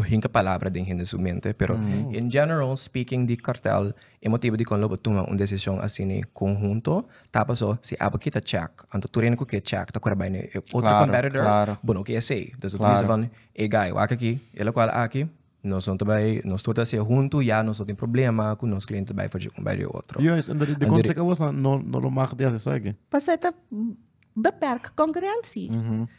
hinka palabra den hende su mente, pero in general speaking di kartel, e motibu di kon lo bo tuma un desishon asina konhunto, ta paso si abo kita check, anto tur hende ku ke check ta kore bai na e otro competitor, bo no ke esei. Dus bo ta bisa van, e guy, wak aki, e lokual aki, nos no ta bai, nos tur ta hasié huntu, ya nos no tin problema ku nos kliente bai for di un bai di otro. Juist, en de consequentie was no, no lo mag di hasi esaki. Pasobra e ta beperk concurrentie.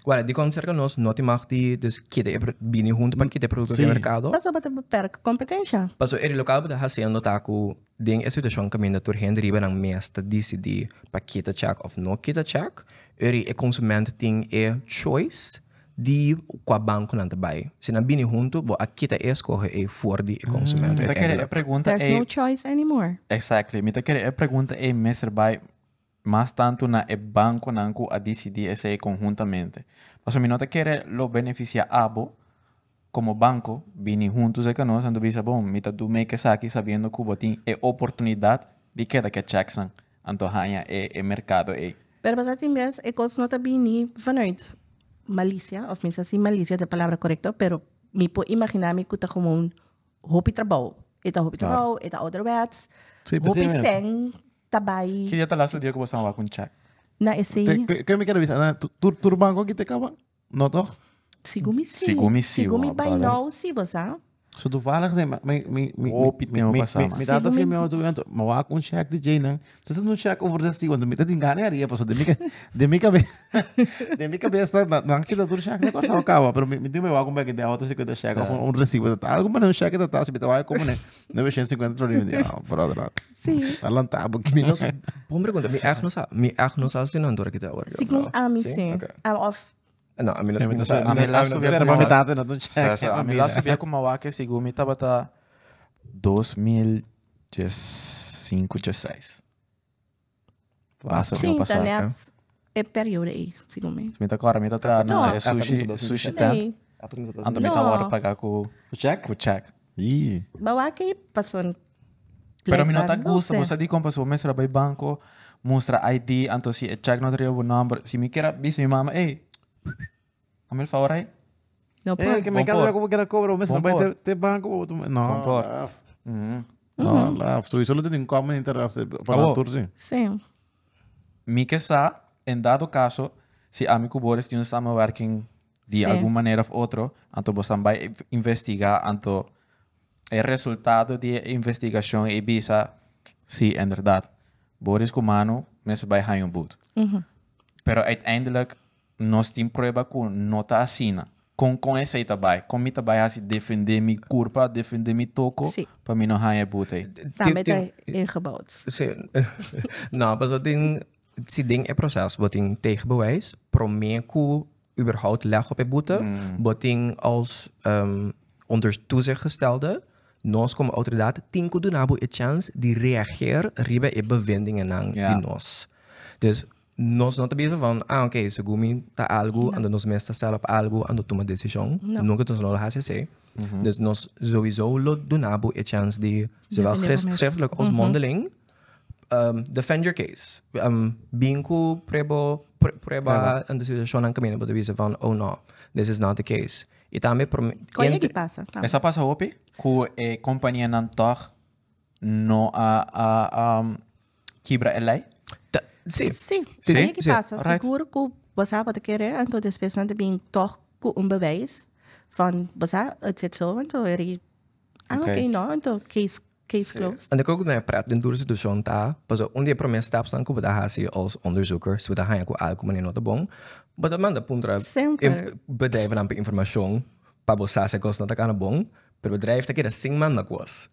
Wara, dikon serka nos no tin mag di dus kita e bini huntu pa kita e produkto den merkado? Pasobra ta beperk kompetensha. Pasobra e lokal bo ta hasiendo ta ku den e situashon kaminda tur hende riba nan mes ta disidí pa kita chèk òf no kita chèk, eri e konsument tin e choice di kua banko nan ta bai. Si nan bini huntu, bo a kita e eskohe ei for di e konsument Mi ta kere e uiteindelijk. pregunta There's ei. no choice anymore. Exactly. Mi ta kere e pregunta ei mester bai mas tantu na e bankonan ku a disidí esei konhuntamente. Pasobra mi no ta kere lo benefisiá abo komo banko bini huntu serka nos anto bisa bon mi ta du make esaki sabiendo ku bo tin e oportunidat di keda ke chèksnan anto haña e e merkado ei. Pero pasá tin bes e kos no ta bini vanuit malicia, of mi sa si malicia ta e palabra korekto, pero mi por imaginá mi ku ta gewoon hopi trabou. E ta hopi trabou, e ta ouderwets, hopi sèn ta bai. Ki dia ta laatste dia ku bo staba wak un chèk? Na esei. Ke mi kere bisa? Na tur tur banko aki te kaba? No toch? Sigun mi si. Sigun mi si, Sigun mi wou, by brother. now si, bo sa. So toevallig nee, mi mi mi Hopi mi tempo mi pasá, mi man. mi tata Sigun fia mi mi auto anto ma wak un check di djei nan. Se se un check over de si want mi ta tin gana haria paso de mi de mi cabe de mi cabeza na nan kita tur check na cosa kaba pero mi mi tin mi wak un bek de auto 50 check of un recibo ta algo maar un check ta ta si mi ta wak como ne 950 florin mi di ah brother. Sí. Alantá bo Mi no sa, bon pregunta, mi echt no sa, mi echt no sa si nan dor kita awor. Sigun ami si. Oké. Of No, ami no. Mi ta A mi la subia Pero kuma mi tata no un Sa, check. sa, a mi la subia kuma wak segun mi tabata 2015, 16. Basta Sí, tempo ta pasá. net e periodo ei, segun mi. Mi ta kòrda, mi ta traha na No. e sushi, sushi tent. Nee. Anto mi ta No. wòrdu pagá ku Check? ku check. Ih. Ba wak ei pasó Pero mi no ta blijkbaar no gusta, sé. bo sa dikon pasobra bo mester a bai banko, mustra ID, anto si e check no ta riba bo nomber, si mi kier a bisa mi mama, ey, hame el favor ahí. No Eh, por. que me Bom quero por. como quero cobra, mas não Bom vai por. ter ter banco, bo tu- no. Bom por. laf. No, laf. Sowieso lo tin common interesse para Awo. tur sí. Sí. Mi ke sa, en dado caso, si ami ku Boris tin un samenwerking di algun manera of otro, anto bosan bai investiga, anto e resultado di e investigashon ei bisa, si, inderdaad, Boris ku Manu mester bai haña un boet. Pero uiteindelijk, nos tin prueba ku no ta asina. Kon kon esei ta bai? Kon mi ta bai hasi defende mi kurpa, defende mi toko, pa mi no haña e boet ei? Tambe ta ingebouwd. Sí. No, pasobra tin, si den e proces bo tin tegenbewijs, promé ku überhaupt leg op e boete, bo tin als onder toezicht gestelde, nos como autoridad tin ku duna bo e chance di reageer riba e bevindingennan di nos. Dus nos no ta bisa van, ah oké, segun mi ta algu, anto nos mes ta stel op algu, anto tuma desishon. Nunka nos no lo hasi esei. Dus nos sowieso lo duna bo e chance di, zowel Defender bo mes. schriftelijk als mondeling, defend your case. Bin ku prebo, prueba en de situashonnan kaminda bo ta bisa van, oh no, this is not the case. I tambe prome, Kon e entre- ki pasa? Tambe. Esa pasa hopi ku e kompanianan tòg no a a kibra e lei? Ta, sí. Sí, Sí? kon e ki Sí. pasa? Alright. Sigur ku bo sa bo ta kere, anto despues nan ta bin tòg ku un bewijs van, bo sa, het zit zo, anto eri, ah, Oké. oké, no, anto case, case closed. En ik ook naar pret den dure situatie ta, paso un di e prome stapsnan ku bo ta hasi als onderzoeker, si bo ta haña ku algu manera no ta bon, bo ta manda puntra Semper. bedrijvennan pa informashon pa bo sa si e kos no ta kana bon, pero bedrijf ta keda sin manda kos.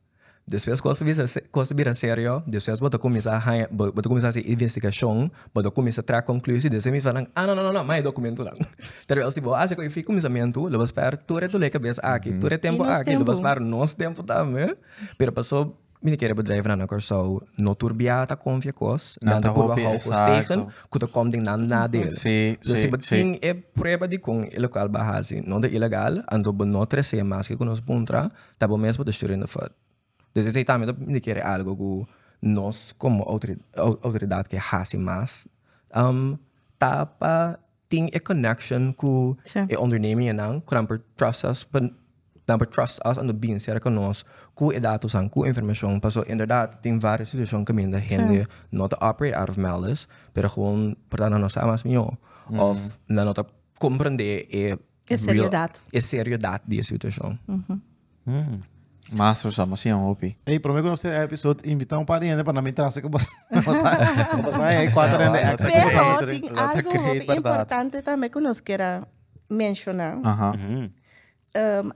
Despues kos ta bisa kos ta bira serio, despues bo ta kuminsá haña bo bo ta kuminsá hasi investigashon, bo ta kuminsá traha konklusie, despues mi fala nan, ah no no no no, mai e dokumentonan. Terwijl si bo hasi ku e fi kuminsamentu, lo bo spaar tur e dolé kabes aki, tur e I tempu nos aki, lo bo tempu. spaar nos tempu tambe. Pero paso Mi ta kere bedrijven na Kòrsou no tur bia ta konfia kos, Nan nan ta ta purba hopi, hou kos exacto. tegen, ku ta kom den nan nadeel. Dus Si, si bo si. tin e prueba di kon e lokal bo a hasi no ta ilegal, anto bo no trese maske ku nos puntra, ta bo mes bo ta shur in de foot. Dus esei tambe ta mi ta kere algo ku nos komo outoridat ke hasi mas, ta pa tin e connection ku e ondernemingennan ku nan por trust us pa nan por trust us anto bin serka nos ku e datonan ku e informashon paso inderdaad tin varios situashon kaminda hende no ta operate out of malice pero gewoon por ta nan no sa mas mihó of nan no ta komprende e E seriedat. E seriedat di e situashon. Master sa, mas siña hopi. Ey, prome ku nos sera e episode, invita un par di hende pa nan bin trase ku bos. Bos haña e kuater hende extra ku bos Pero a tin Lo ta algo great, hopi berdad. importante tambe ku nos kier a menshoná. Aha.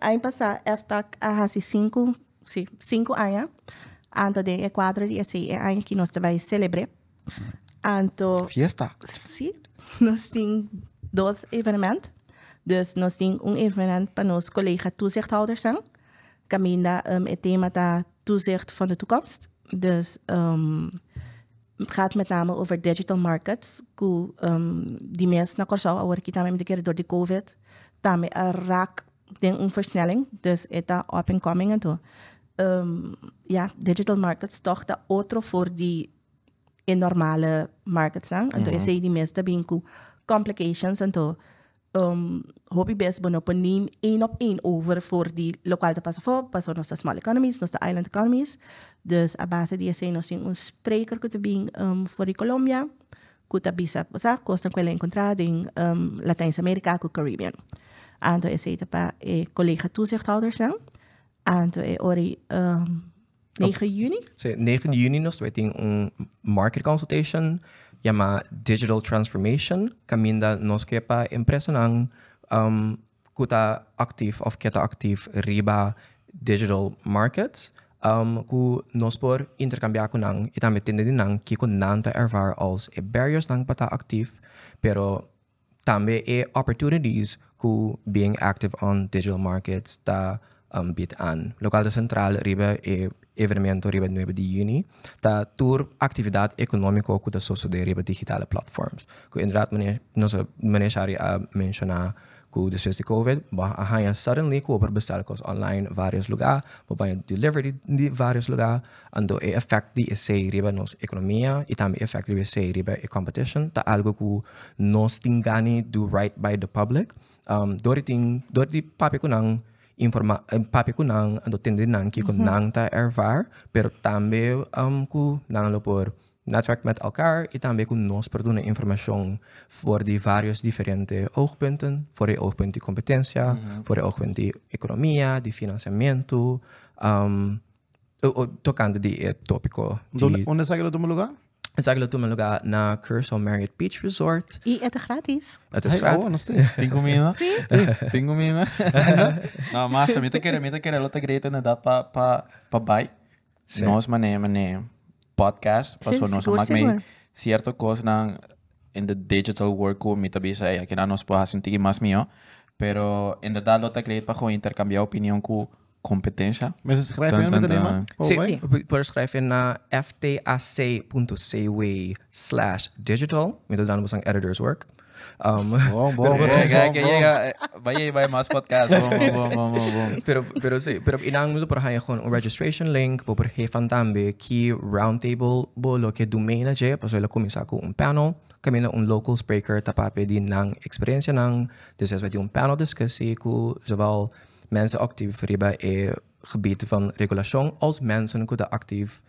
Aña pasá FTAC a hasi sinku, sí, sinku aña. Anto den e kuadro di esei e aña aki nos ta bai selebr'é. Anto. Fiesta. Sí, nos tin dos evenement. Dus nos tin un evenement pa nos colega toezichthoudersnan. Caminda e tema ta toezicht van de toekomst. Dus gaat met name over digital markets. Ku di mes na Kòrsou awor aki tambe mi ta kere dor di covid tambe a raak den un versnelling. Dus e ta up and coming anto. Ya, digital markets tòg ta otro for di e normale marketsnan. Anto esei di mes ta bin ku complications. Anto hopi bes bo no por neem één op één over for di lokual ta pasa afó, pasobra nos ta small economies, nos ta island economies. Dus a base di esei nos tin un spreker ku ta bin for di Colombia ku ta bisa sa kosnan ku el a enkontrá den Latijns Amerika ku Caribbean. Anto esei ta pa e kolega toezichthoudersnan. Anto e ora 9 juni? Sí, 9 juni nos ta tin un market consultation yama Digital Transformation, kaminda nos ke pa empresanan um, ku ta actief of ke ta actief riba digital markets, um, ku nos por intercambia ku nan i tambe tende di nan kiko nan ta ervaar als e barriersnan pa ta actief, pero Tambe e opportunities ku being active on digital markets ta bid aan. Lokual ta sentral riba e evenemento riba nuebe di yüni ta tur aktividat ekonómiko ku ta sosodé riba digitale platforms. Ku inderdat meneer nos meneer Shari a menshoná ku despues di covid bo a haña suddenly ku bo por bestel kos online varios lugá, bo por haña delivery di varios lugá. Anto e effect di esei riba nos economia y tambe e effect riba esei riba e competition ta algo cu nos tin gani do right by the public. Dor di tin, dor di papia cu nan, informa, papia cu nan, anto tende nan kico nan ta ervaar, pero tambe cu nan lo por netwerk met elkaar y tambe cu nos por duna informacion for di varios diferente oogpunten, for di oogpunt di competencia, for di oogpunt di economia, di financiamento. Tocante di e topico. Donde, unda esaki lo tuma lugar? Esaki lo tuma lugar na Curaçao Marriott Beach Resort. Y e ta gratis. Het is Hey, gratis. oh, no sé. Tin comida? Tin comida? No, master, mi ta kere, mi ta kere lo ta great inderdaad pa, pa, pa bai. Sí. Nos mane, mane podcast, Sí, paso nos sigur, a mak mee sigur. cierto cosnan in the digital world ku mi ta bisa, hey, akinan nos por hasi un tiki mas mihó. Pero inderdaad lo ta great pa gewoon intercambia opinion ku Competencia. Mensen schrijven in met de man? Sí, Sí. por schrijven na ftac.cw/digital. Mi ta dando boso editor's work. Bom, bom, bom, Llega, bom, que bom. llega, vaya y vaya más podcast. Bom, bom, bom, bom, bom, bom. Pero sí, pero inang mundo por haya gewoon un registration link, bo por geven tambe ki roundtable bo lo ke domain na je, paso lo comienza ku un panel, camina un local spreker ta papia di nang experiencia nang, dus es met un panel discussie ku zowel mensen actief riba e gebied van regulation als mensen ku ta actief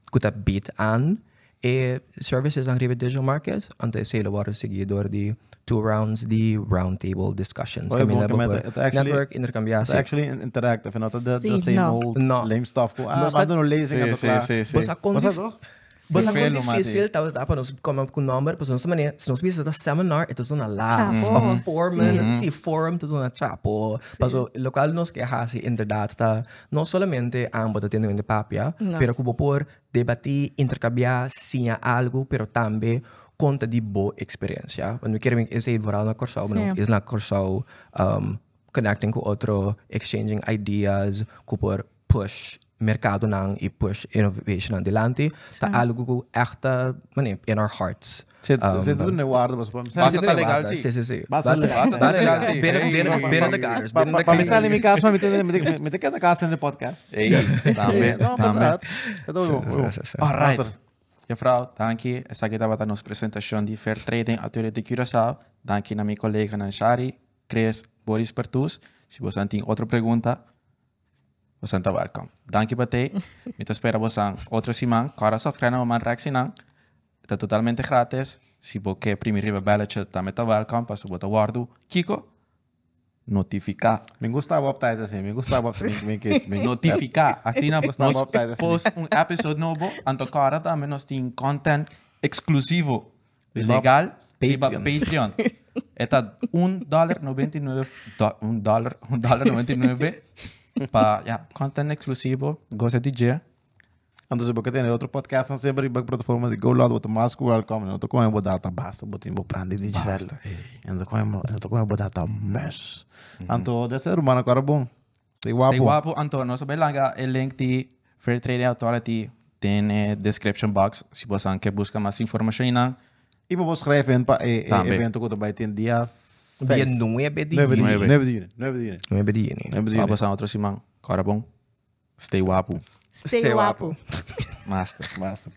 ku ta biedt aan e services aan riba digital markets. Anto esei lo worden sigui door di two rounds di roundtable discussions. Oh, ja, Caminda bom, bo het por actually- network, intercambiar. It's actually interactive and not the Sí, same no. old No. lame stuff. Ku, ah, Nos maar doen een lezing Sí, en sí, klaar. sí, sí. Bo sa kon Was dat dif- toch? Bo sa kon Velo, Mati. difícil tabata pa nos come up ku nomber, pasobra nos manera, si nos bisa ta seminar, e ta zona laag. Chapo. Of forum, si, forum ta zona chapo. Paso, lokual nos ke hasi inderdaad ta no solamente ambo ta tende papia, No. pero ku bo por debatí, interkambiá, siña algu, pero tambe konta di bo eksperensia. Want mi kere mi esei vooral na Kòrsou, maar no is na Kòrsou, connecting ku otro, exchanging ideas, ku por push. merkadonan i push innovationnan dilanti ta algu ku ègt ta mane in our hearts. Se se ta duna warda pasobra pa mi Basta ta legal si. Si si si. Basta legal. Basta legal si. Binnen binnen binnen de kaders. Pa Binnen de pa mi sali kaders. mi kas ma mi ta mi ta keda kas tende podcast. Ey, tambe, No, tambe. berdad. Ta todo bon. Si, si, si. Alright. Master. Juffrouw, danki. Esaki tabata nos presentacion di Fair Trading Authority Curaçao. Danki na mi coleganan Shari, Chris, Boris Pertus. Si bosan tin otro pregunta, bosan ta welcome. Danki pa te. Mi ta spera bosan otro siman. Kòrda subscribe na Maman Rexinan. Ta totalmente gratis. Si bo ke primi riba belletje, tambe ta welcome. Pasobra bo ta wòrdu kiko? Notifiká. Mi gusta bo uptight así. Mi gusta bo uptight. Mi mi mi Notifiká. Asina Gusta nos bo uptight así. post un episode nobo. Anto kòrda tambe nos tin content eksklusivo. Riba Legal. Riba Patreon. Patreon. E ta un dòler noventa i nueve do, un dòler, un dòler noventa i nueve pa ya content eksklusivo. Gosa di dje. Anto si bo ke tene otro podcastnan semper riba plataforma di Go Loud bo ta mas ku welcome. No ta kohe bo data basta bo tin bo plan di Digicel. No ta kohe no ta kohe bo data mes. Anto that's it rumannan kòrda bon. Stay wapo. Stay wapo. Anto nos a bai laga e link di Fair Trading Authority den e description box si bosan ke buska mas informashon einan. I bo por schrijf in pa e Tambe. evento ku ta bai tin dia Dia 6. 9 di 9 di juni. juni. 9 di juni. 9 di juni. 9 di juni. 9 di So juni. bosan otro siman. Kòrda bon. Stay wapo. Stay Stay wapo. wapo. Master. Master.